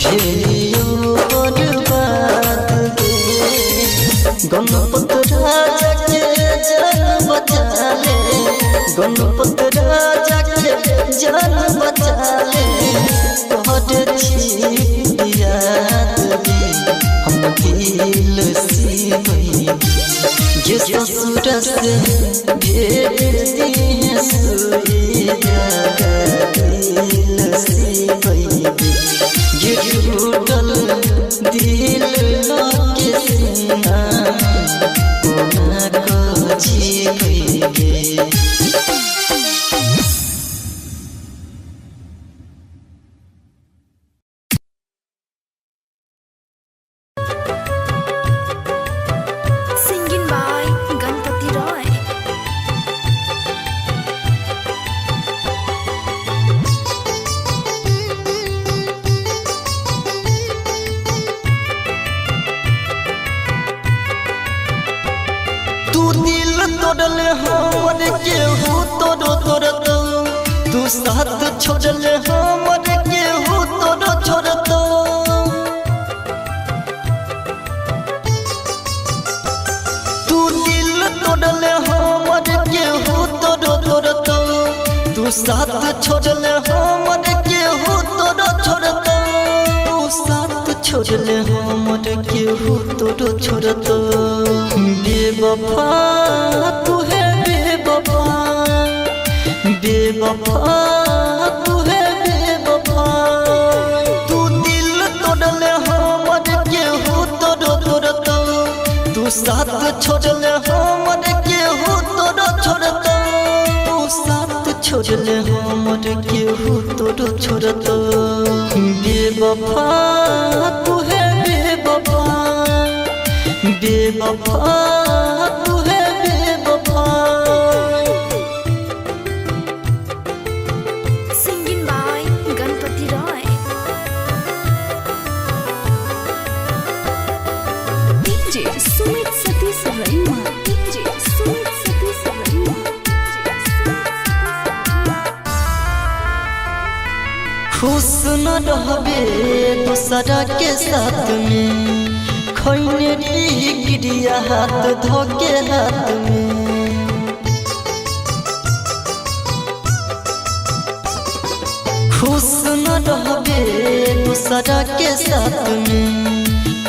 भेलियो बर्बाद गे गणपत राजा के जान बचा ले गणपत राजा के जान बचा ले कहर छी याद गे हम दिल सिबई ये ससुर से भेज दी है सुई धागा दिल सिबई के ये टूटल दिल के सीना कोना को जीवई के। Singing by Ganpati Roy. तोड़ले हमर केहू तोरो तोड़तो, तू साथ छोड़ले हमर केहू तोरो छोड़तो। तू दिल तोड़ले हमर केहू तोरो तोड़तो, तू साथ छोड़ले हमर केहू तोरो छोड़तो, तू साथ छोड़ले हमर केहू तोरो छोड़तो। बेवफा तू है बेवफा, बेवफा तू है बेवफा। तू दिल तोड़ले हमर केहू तोरो तोड़तो, तू साथ छोड़ले हमर केहू तोरो छोड़तो, तू साथ छोड़ले हमर केहू तोरो छोड़तो। बेवफा तू है बेवफा, बेवफा तू है बेवफा। Singing by Ganpati Roy. DJ Sumit Satish Raima. DJ Sumit Satish Raima. खुश न रहबे दूसरा के साथ में, खैने री क्रिया हाथ धोके हाथ में। खुश न रहबे दूसरा के साथ में,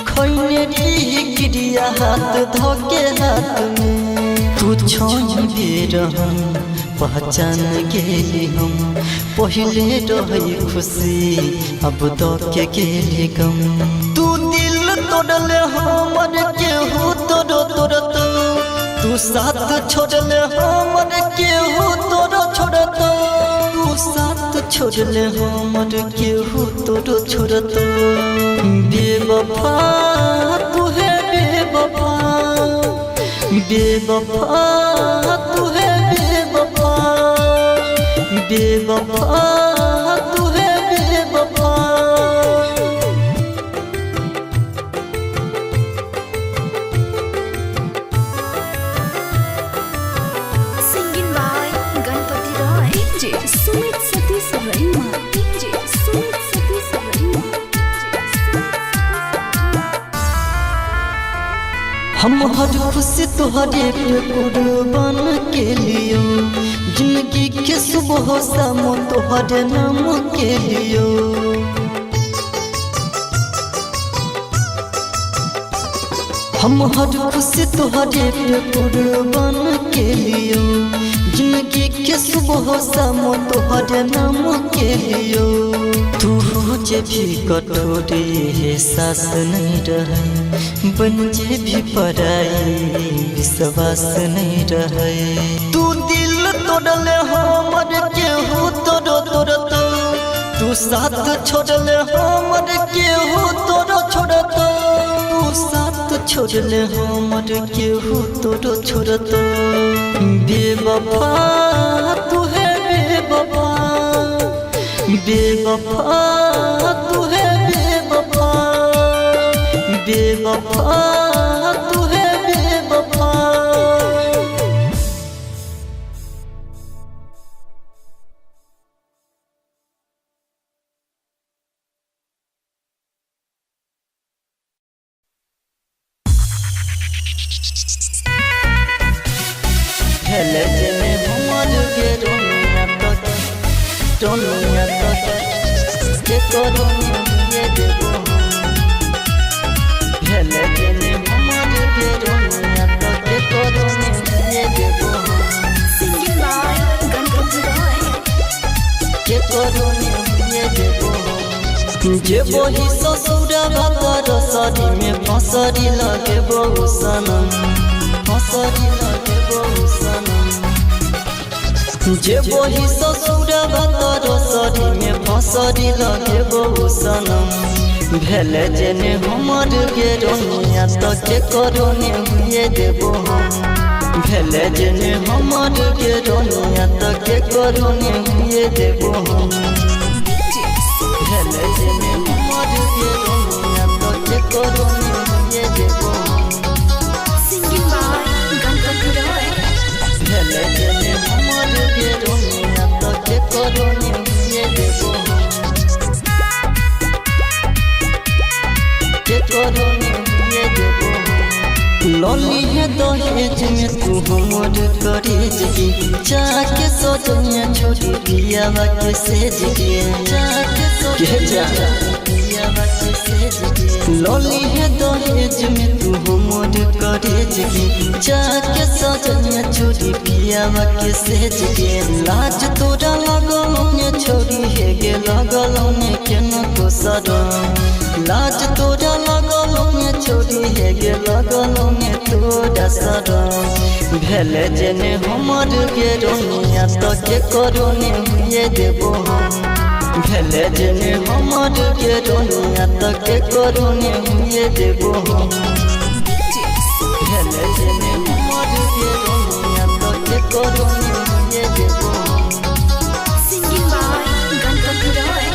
खैने री क्रिया हाथ धोके हाथ में। तू छोड़बे रहम पहचान गेली हम, पहले रही खुशी अब तो के गेली गम। तू दिल तोड़ले हमर केहू तोरो तोड़तो, तू साथ छोड़ले हमर केहू तोरो छोड़तो, तू साथ छोड़ले हमर केहू तोरो छोड़तो। बेवफा तू है बेवफा, बेवफा तू है बेवफा, बेवफा तू है बेवफा। Singing by Ganpati Roy. DJ Sumit Satish Raima. DJ Sumit Satish Raima. हम हर खुशी तुहरे पे कुर्बान के लियो, जिंदगी के सुबह शाम तुहरे नाम के लियो। हम हर खुशी तुहरे पे कुर्बान के लियो, जिंदगी के सुबह शाम तुहरे नाम के लियो। तू जे भी कठोरे एहसास नहीं रहे, बन जे भी पराई विश्वास नहीं रहे। तू दिल तोड़ले हमर केहू तोरो तोड़तो, तू साथ छोड़ले हमर केहू तोरो छोड़तो, तू साथ छोड़ले हमर केहू तोरो छोड़तो। बेवफा तू है बेवफा, बेवफा तू है बेवफा, बेवफा तू है बेवफा। हेले जेने हमर के रोनिया तक, रोनिया तक के करो ये देबो। हेले जेने हमर के रोनिया तक के करो ये देबो। Singing by Ganpati Roy. के करो ये देबो। जे बोही ससुरा भातर सरी में फसरी लगे बहु सनम, फसरी लगे बहु सनम। जे बोही ससुरा भातर सरी में फसरी लगे बहु सनम। भेले जेने हमर के रोनिया तो के करो ने हुए देबो हम। भेले जेने हमर के रोनिया तो के करो ने हुए देबो हम। भेले जेने हमर के रोनिया तो के करो ने हुए देबो हम। Singing by Ganpati Roy. करो ने हुए देबो हम। लली है दहेज में तू हमर करेज के, जाके सजनिया छोड़ी पियावा के सेज के, जाके सजनिया पियावा के सेज के। लली है दहेज में तू हमर करेज के, जाके सजनिया छोड़ी पियावा के सेज के। लाज तोरा लगल ने छोड़ी हे गे लगल ने केना को सरम, लाज तोरा लगल ने छोड़ी हे गे लगल ने तोरा सरम। भेले जेने हमर गे रोनिया तो के करो ने हुए देबो हम। भेले जेने हमर गे रोनिया तो के करो ने हुए देबो हम। भेले जेने हमर गे रोनिया तो के करो ने हुए देबो हम। Singing by Ganpati Roy.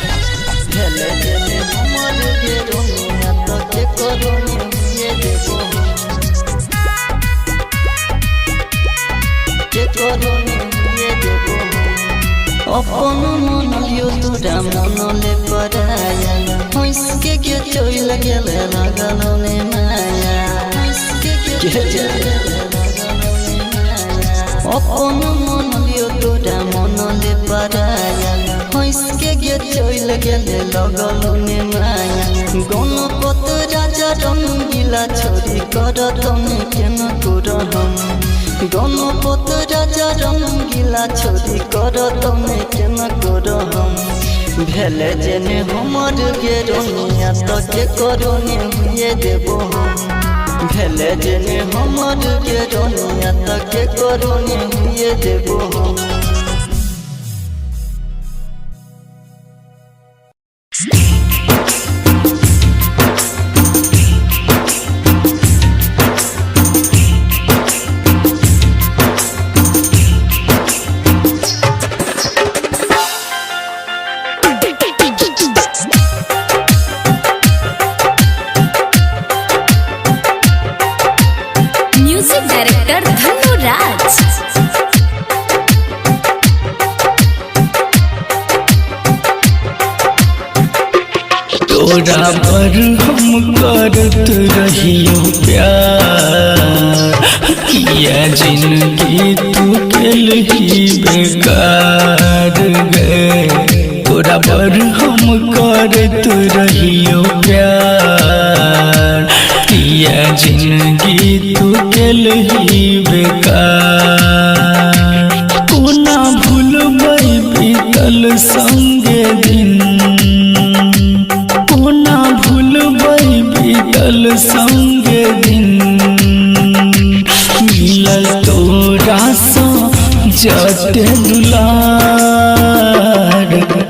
भेले जेने हमर गे रोनिया तो के करो ने हुए देबो हम। के करो ने हुए देबो हम। अपन मन लियो तोरा मनले पराया, हंस के के चल गेले लगल ने माया, हंस के के चल गेले लगल ने माया। अपन मन लियो तोरा मनले पराया, हंस के के चल गेले लगल ने माया। गणपत राजा रंगीला छोड़ी करत ने केना करहम, गणपत राजा रंगीला छोड़ी करत ने केना करहम। भेले जेने हमर गे रोनिया तो के करो ने हुए देबो हम। भेले जेने हमर गे रोनिया तो के करो ने हुए देबो हम। Music director Dhanu Raj. तोरा पर हम करत रहियो प्यार, किया जिंदगी तू केलही बेकार गे। तोरा पर हम करत रहियो प्यार, किया जिंदगी तू केलही बेकार। कोना भूलबै बीतल संगे दिन, कोना भूलबै बीतल संगे दिन। मिलल तोरा सँ जते दुलार,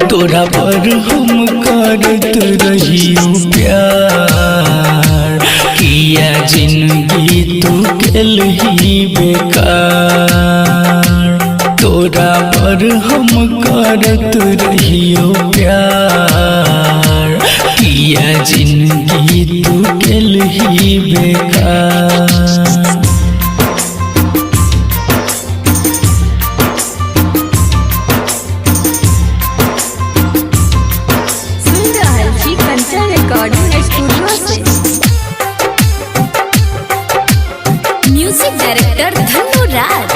तोरा पर हम करत रहियो प्यार, किया जिंदगी तू केलही बेकार। तोरा पर हम करत रहियो प्यार, किया जिंदगी तू केलही बेकार। सुन रहल छी कंचन रिकॉर्डिंग स्टूडियो से। Music director Dhanu Raj,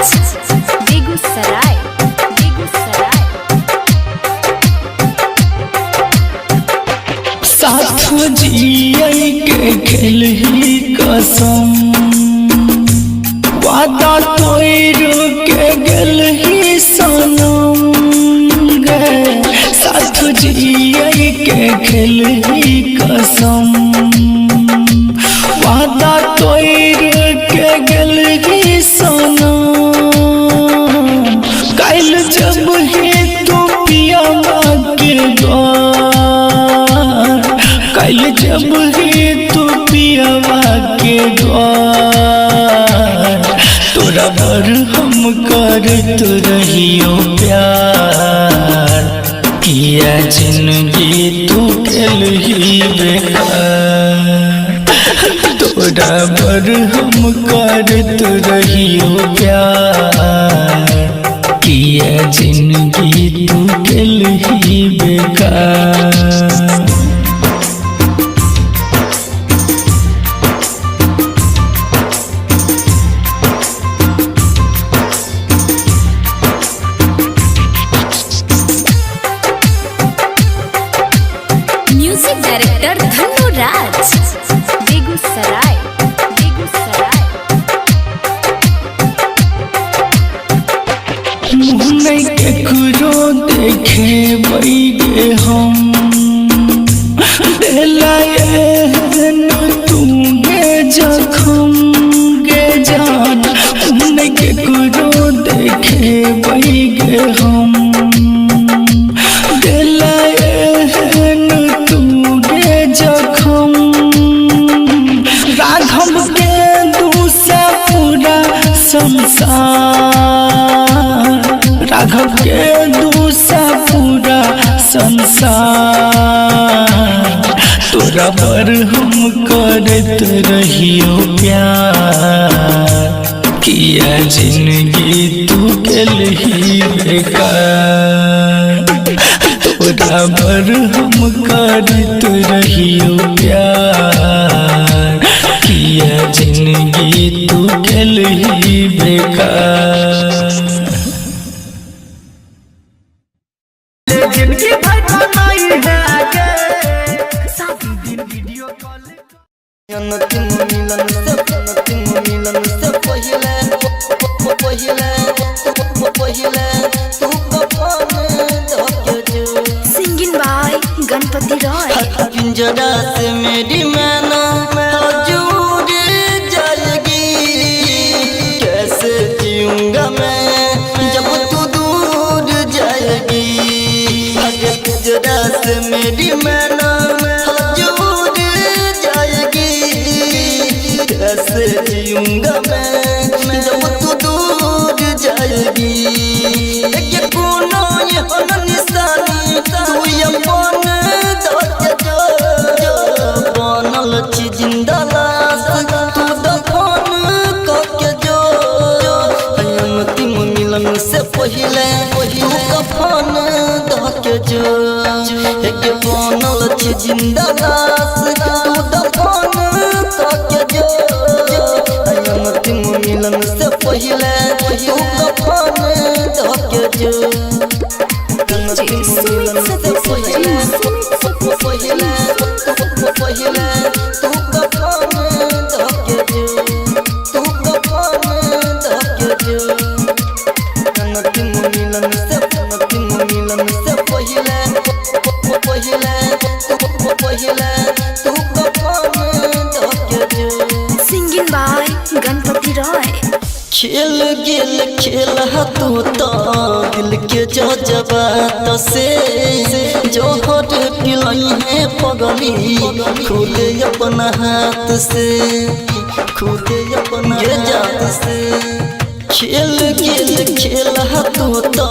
Begusarai Begusarai. साथ जियै के खेलही कसम, वादा तोड़ के गेलही सनम गे। साथ जियै के खेलही कसम, वादा तोड़ के गेलही सनम। काल्हि जब ही तू पियावा के द्वार, काल्हि जब ही तू पियावा के द्वार, तोरा पर हम करत रहियो प्यार, किया जिंदगी तू केलही बेकार। तोरा पर हम करत रहियो प्यार, किया जिंदगी तू केलही बेकार। गे हम दिल एहन तू गे जखम राघव के दूसरा पूरा संसार राघव के दूसरा पूरा संसार तोरा पर हम करत रहियो प्यार किया जिंदगी तू गेलही बेकार तोरा पर हम करत रहियो प्यार किया जिंदगी तू गेलही बेकार। जिंदगी भर कमाई है आगे 7 दिन वीडियो कॉल अंतिम मिलन से अंतिम मिलन से पहिले पहिले पहिले तू कफन धके जो Singing by Ganpati Roy. पिंजरा से मेरी मैना हजूर जाएगी कैसे जीऊंगा मैं जब तू दूर जाएगी पिंजरा से मेरी मैना हजूर जाएगी कैसे जीऊंगा मैं जब तू दूर जाएगी एक कोनो ये निशानी तू अपन धके जो जो बनल छी जिंदा लाश तू दफन कके जो अंतिम मिलन से पहिले तू कफन धके जो एक बनल छी जिंदा लाश तू दफन कके जो अंतिम मिलन से पहिले तू कफन धके जो DJ Sumit Satish Raima. Sumit Satish पहिले Raima. पहिले तू कफन धके जो तू कफन धके जो अंतिम मिलन से अंतिम मिलन से पहिले पहिले पहिले तू कफन धके जो Singing by Ganpati Roy. खेल गेल खेल तू तो दिल के जज्बात से जोहर पिलई है पगली खुद अपना हाथ से खुद अपना जात से खेल गेल खेल तू तो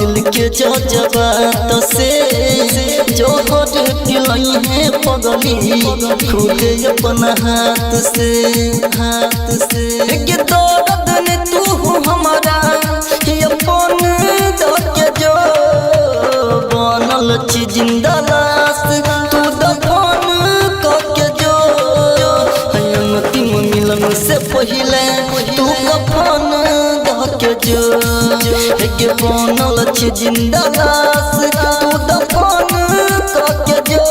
दिल के जज्बात से जोहर पिलई है पगली खुद अपना हाथ से हाथ से के दर्द ने तू हमारा अपन धके जो बनल छी जिंदा लाश तू दफन कके जो अंतिम मिलन से पहिले तू कफन धके जो के बनल छी जिंदा लाश तू दफन कके जो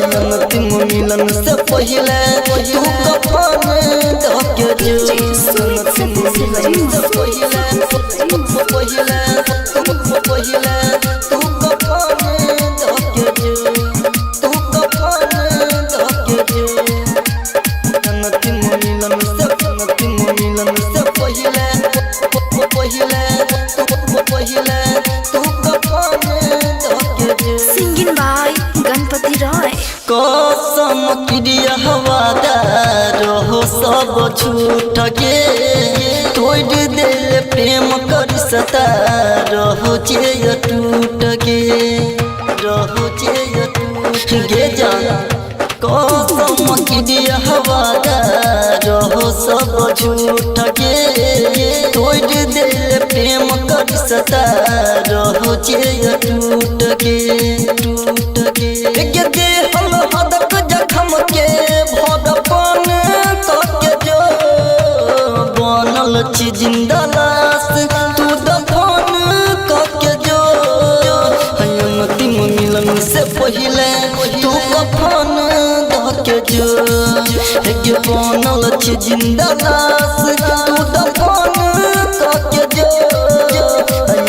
अंतिम मिलन से पहिले तू कफन धके जो DJ Sumit Satish Raima. पहिले पहिले पहिले तू कफन धके जो तू कफन धके जो अंतिम मिलन से अंतिम मिलन से पहिले पहिले पहिले तू कफन धके जो Singing by Ganpati Roy. कसम क्रिया हवादार हो सब झूठ के तोड़ दिल प्रेम कर सता रहो जे टूट के रहो जे टूट गे जान कसम क्रिया हवादार हो सब झूठ के तोड़ दिल प्रेम कर सता रहो जे टूट के टूट के के दे हम हदक जखम के भरपन कके जो बनल छी जिंदा लाश तू दफन कके जो अंतिम मिलन से पहिले तू कफन धके जो के बनल छी जिंदा लाश तू दफन कके जो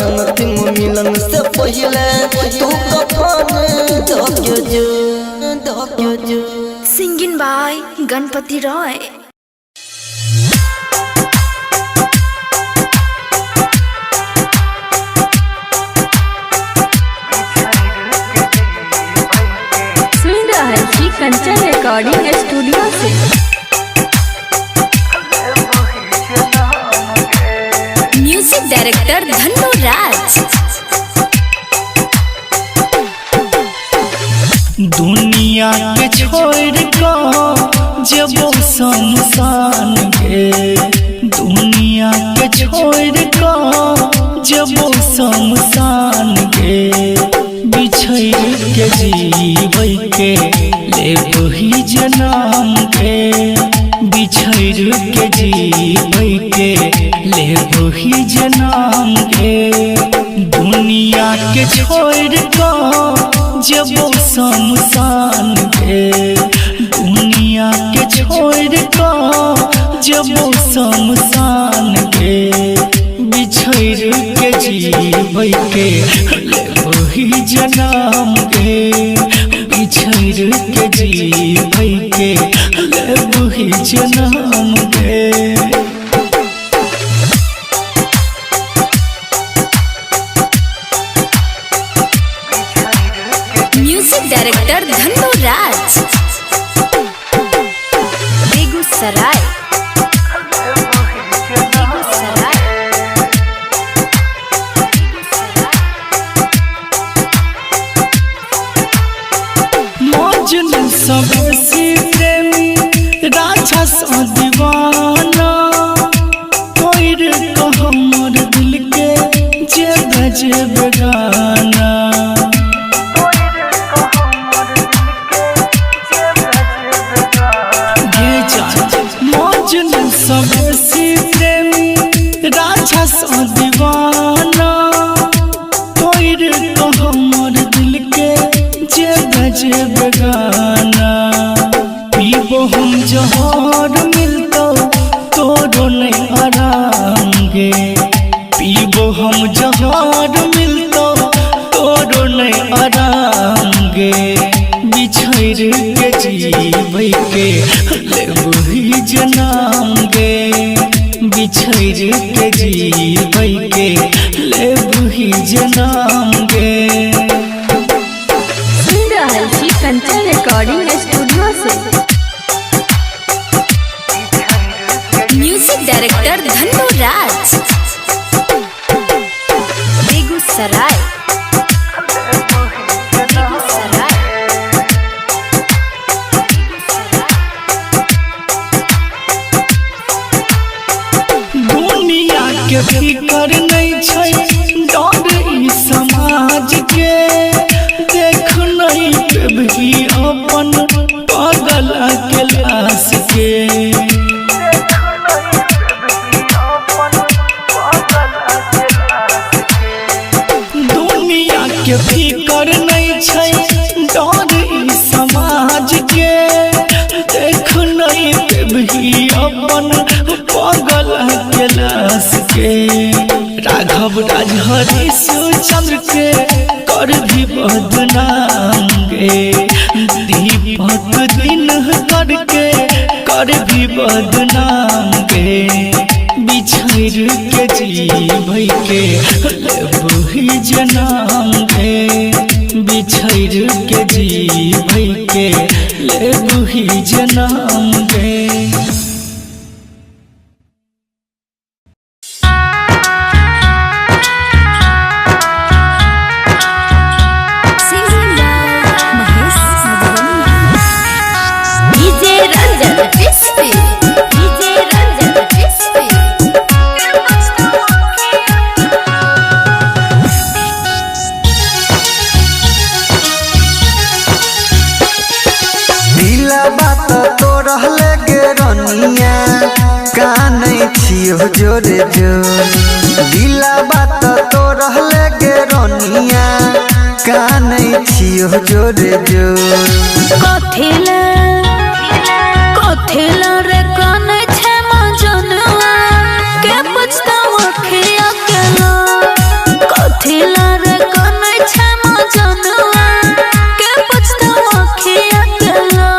अंतिम मिलन से पहिले तू कफन धके जो धके जो Singing by Ganpati Roy. Recording studio से। Music director Dhanno Raj. दुनिया के छोड़ क जबो शमशान गे, दुनिया के छोड़ क जबो शमशान गे, बिछड़ के जीवै के लेबही जनम के, बिछड़ के जीवै के लेबही जनम के। दुनिया के छोड़ क जबो शमशान गे, दुनिया के छोड़ क जबो शमशान गे, बिछड़ के जीवै के लेबही जनम गे, बिछड़ के जीवै के लेबही जनम गे। म्यूजिक डायरेक्टर धन्नो राज, बेगूसराय। बेगूसराय। मजनू सबसे प्रेमी राजा सा दीवाना, तोर हमर दिल के जे बजे गाना। मजनू सबसे प्रेमी राजा सा दीवाना, तोर हमर दिल के जे बजे गाना। पीबो हम जहर मिलतो तोरो नहीं आराम गे, पीबो हम जहर मिलतो तोरो नहीं आराम गे, बिछड़ के जीवै के लेबही जनम गे, बिछड़ के जीवै के लेबही जनम गे। सुन रहल छी कंचन रिकॉर्डिंग स्टूडियो से। म्यूजिक डायरेक्टर धन्नो राज, बेगूसराय। बेगूसराय। दुनिया के फिकर नहीं छै डर ई समाज के, देख नहीं पेबही अपन पागल के लाश के। दुनिया के फिकर नहीं छै डर ई समाज के, देख नहीं पेबही अपन पागल के लाश के। राघव राज हरीश चंद्र के कर भी बदनाम गे, दीपक दिन करके कर भी बदनाम गे, बिछड़ के जीवै के लेबही जनम गे, बिछड़ के जीवै के लेबही जनम गे। Singing by Mahesh Madhubani. DJ Ranjan Bisfi, DJ Ranjan Bisfi. दिला बात तो रहले गे रनिया, कानै छियो जोरे जोर। दिला बात तो रहले गे रनिया, कानै छियो जोरे जोर। कथिला कथिला रे कानै छै मजनुआ के पुछतौ अखिया केना, कथिला रे कानै छै मजनुआ के पुछतौ अखिया केना।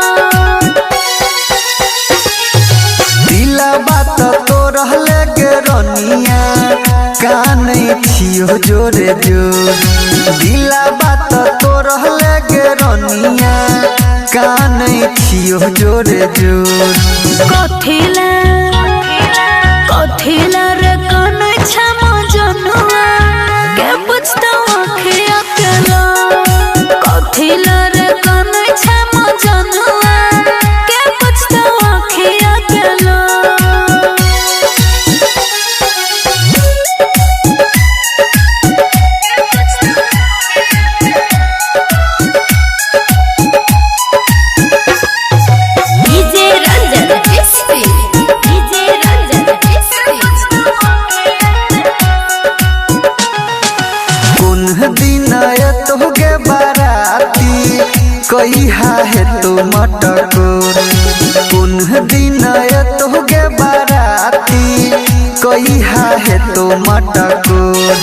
दिला बात तो रहले गे रनिया, कानै छियो जोरे जोर। दिला बात तो रहले गे रनिया, कानै छियो जोरे जोर। कथिला कथिला रे कानै छै मजनुआ के पुछतौ अखिया के लोर। कथिला रे कानै छै मजनुआ के पुछतौ अखिया के लोर। DJ Ranjan SP, DJ Ranjan SP. कोन दिन तोहके बाराती कहिया हे तो मटकोर। कोन दिन तोहके बाराती कहिया हे तो मटकोर।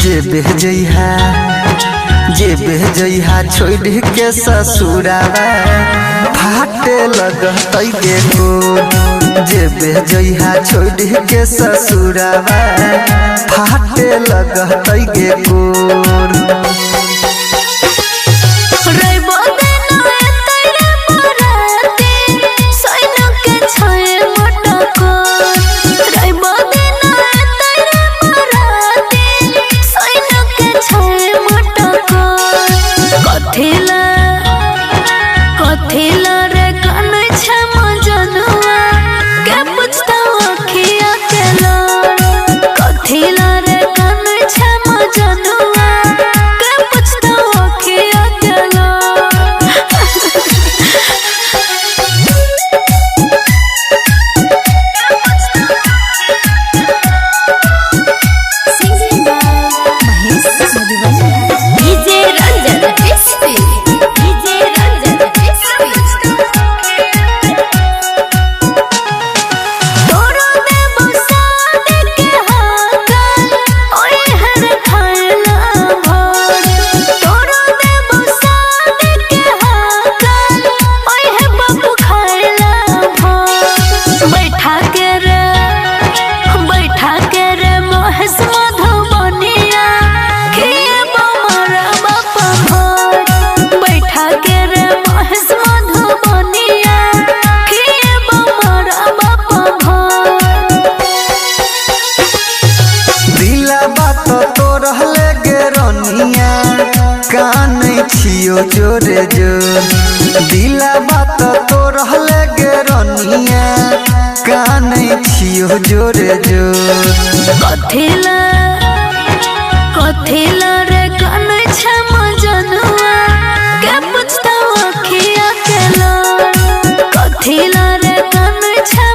जे भेजैहा जे भेजैहा छोड़ के ससुरावा फाटे लगतै गे कोर। जे भेजैहा छोड़ के ससुरावा फाटे लगतै गे कोर। रैबो दिन एतै रे बराती, सैनो के छै मटकोर। रैबो दिन एतै रे बराती, सैनो के छै मटकोर। कथिला कथिला रे कानै छै मजनुआ के पुछतौ अखिया के लोर। कथिला रे कानै छै मजनुआ के पुछतौ अखिया के लोर। Singing by Mahesh Madhubani. DJ Ranjan SP, DJ Ranjan SP. तोरो देबो साद के हाकल, ओए हर खाना भोर। तोरो देबो साद के हाकल, ओए हे बापू खाना भोर। बैठा के रे बैठा के रे महेश मधुबनिया, खिएबो मोरा बाप भोर। बैठा के रे महेश मधुबनिया, खिएबो मोरा बाप भोर। दिला बात तो रहले गे रनिया कानै छियो जोरे जोर। दिला बात तो रहले गे रनिया कानै छियो जोरे जोर। कथिला कथिला रे कानै छै मजनुआ के पुछतौ अखिया के लोर। कथिला रे कानै छै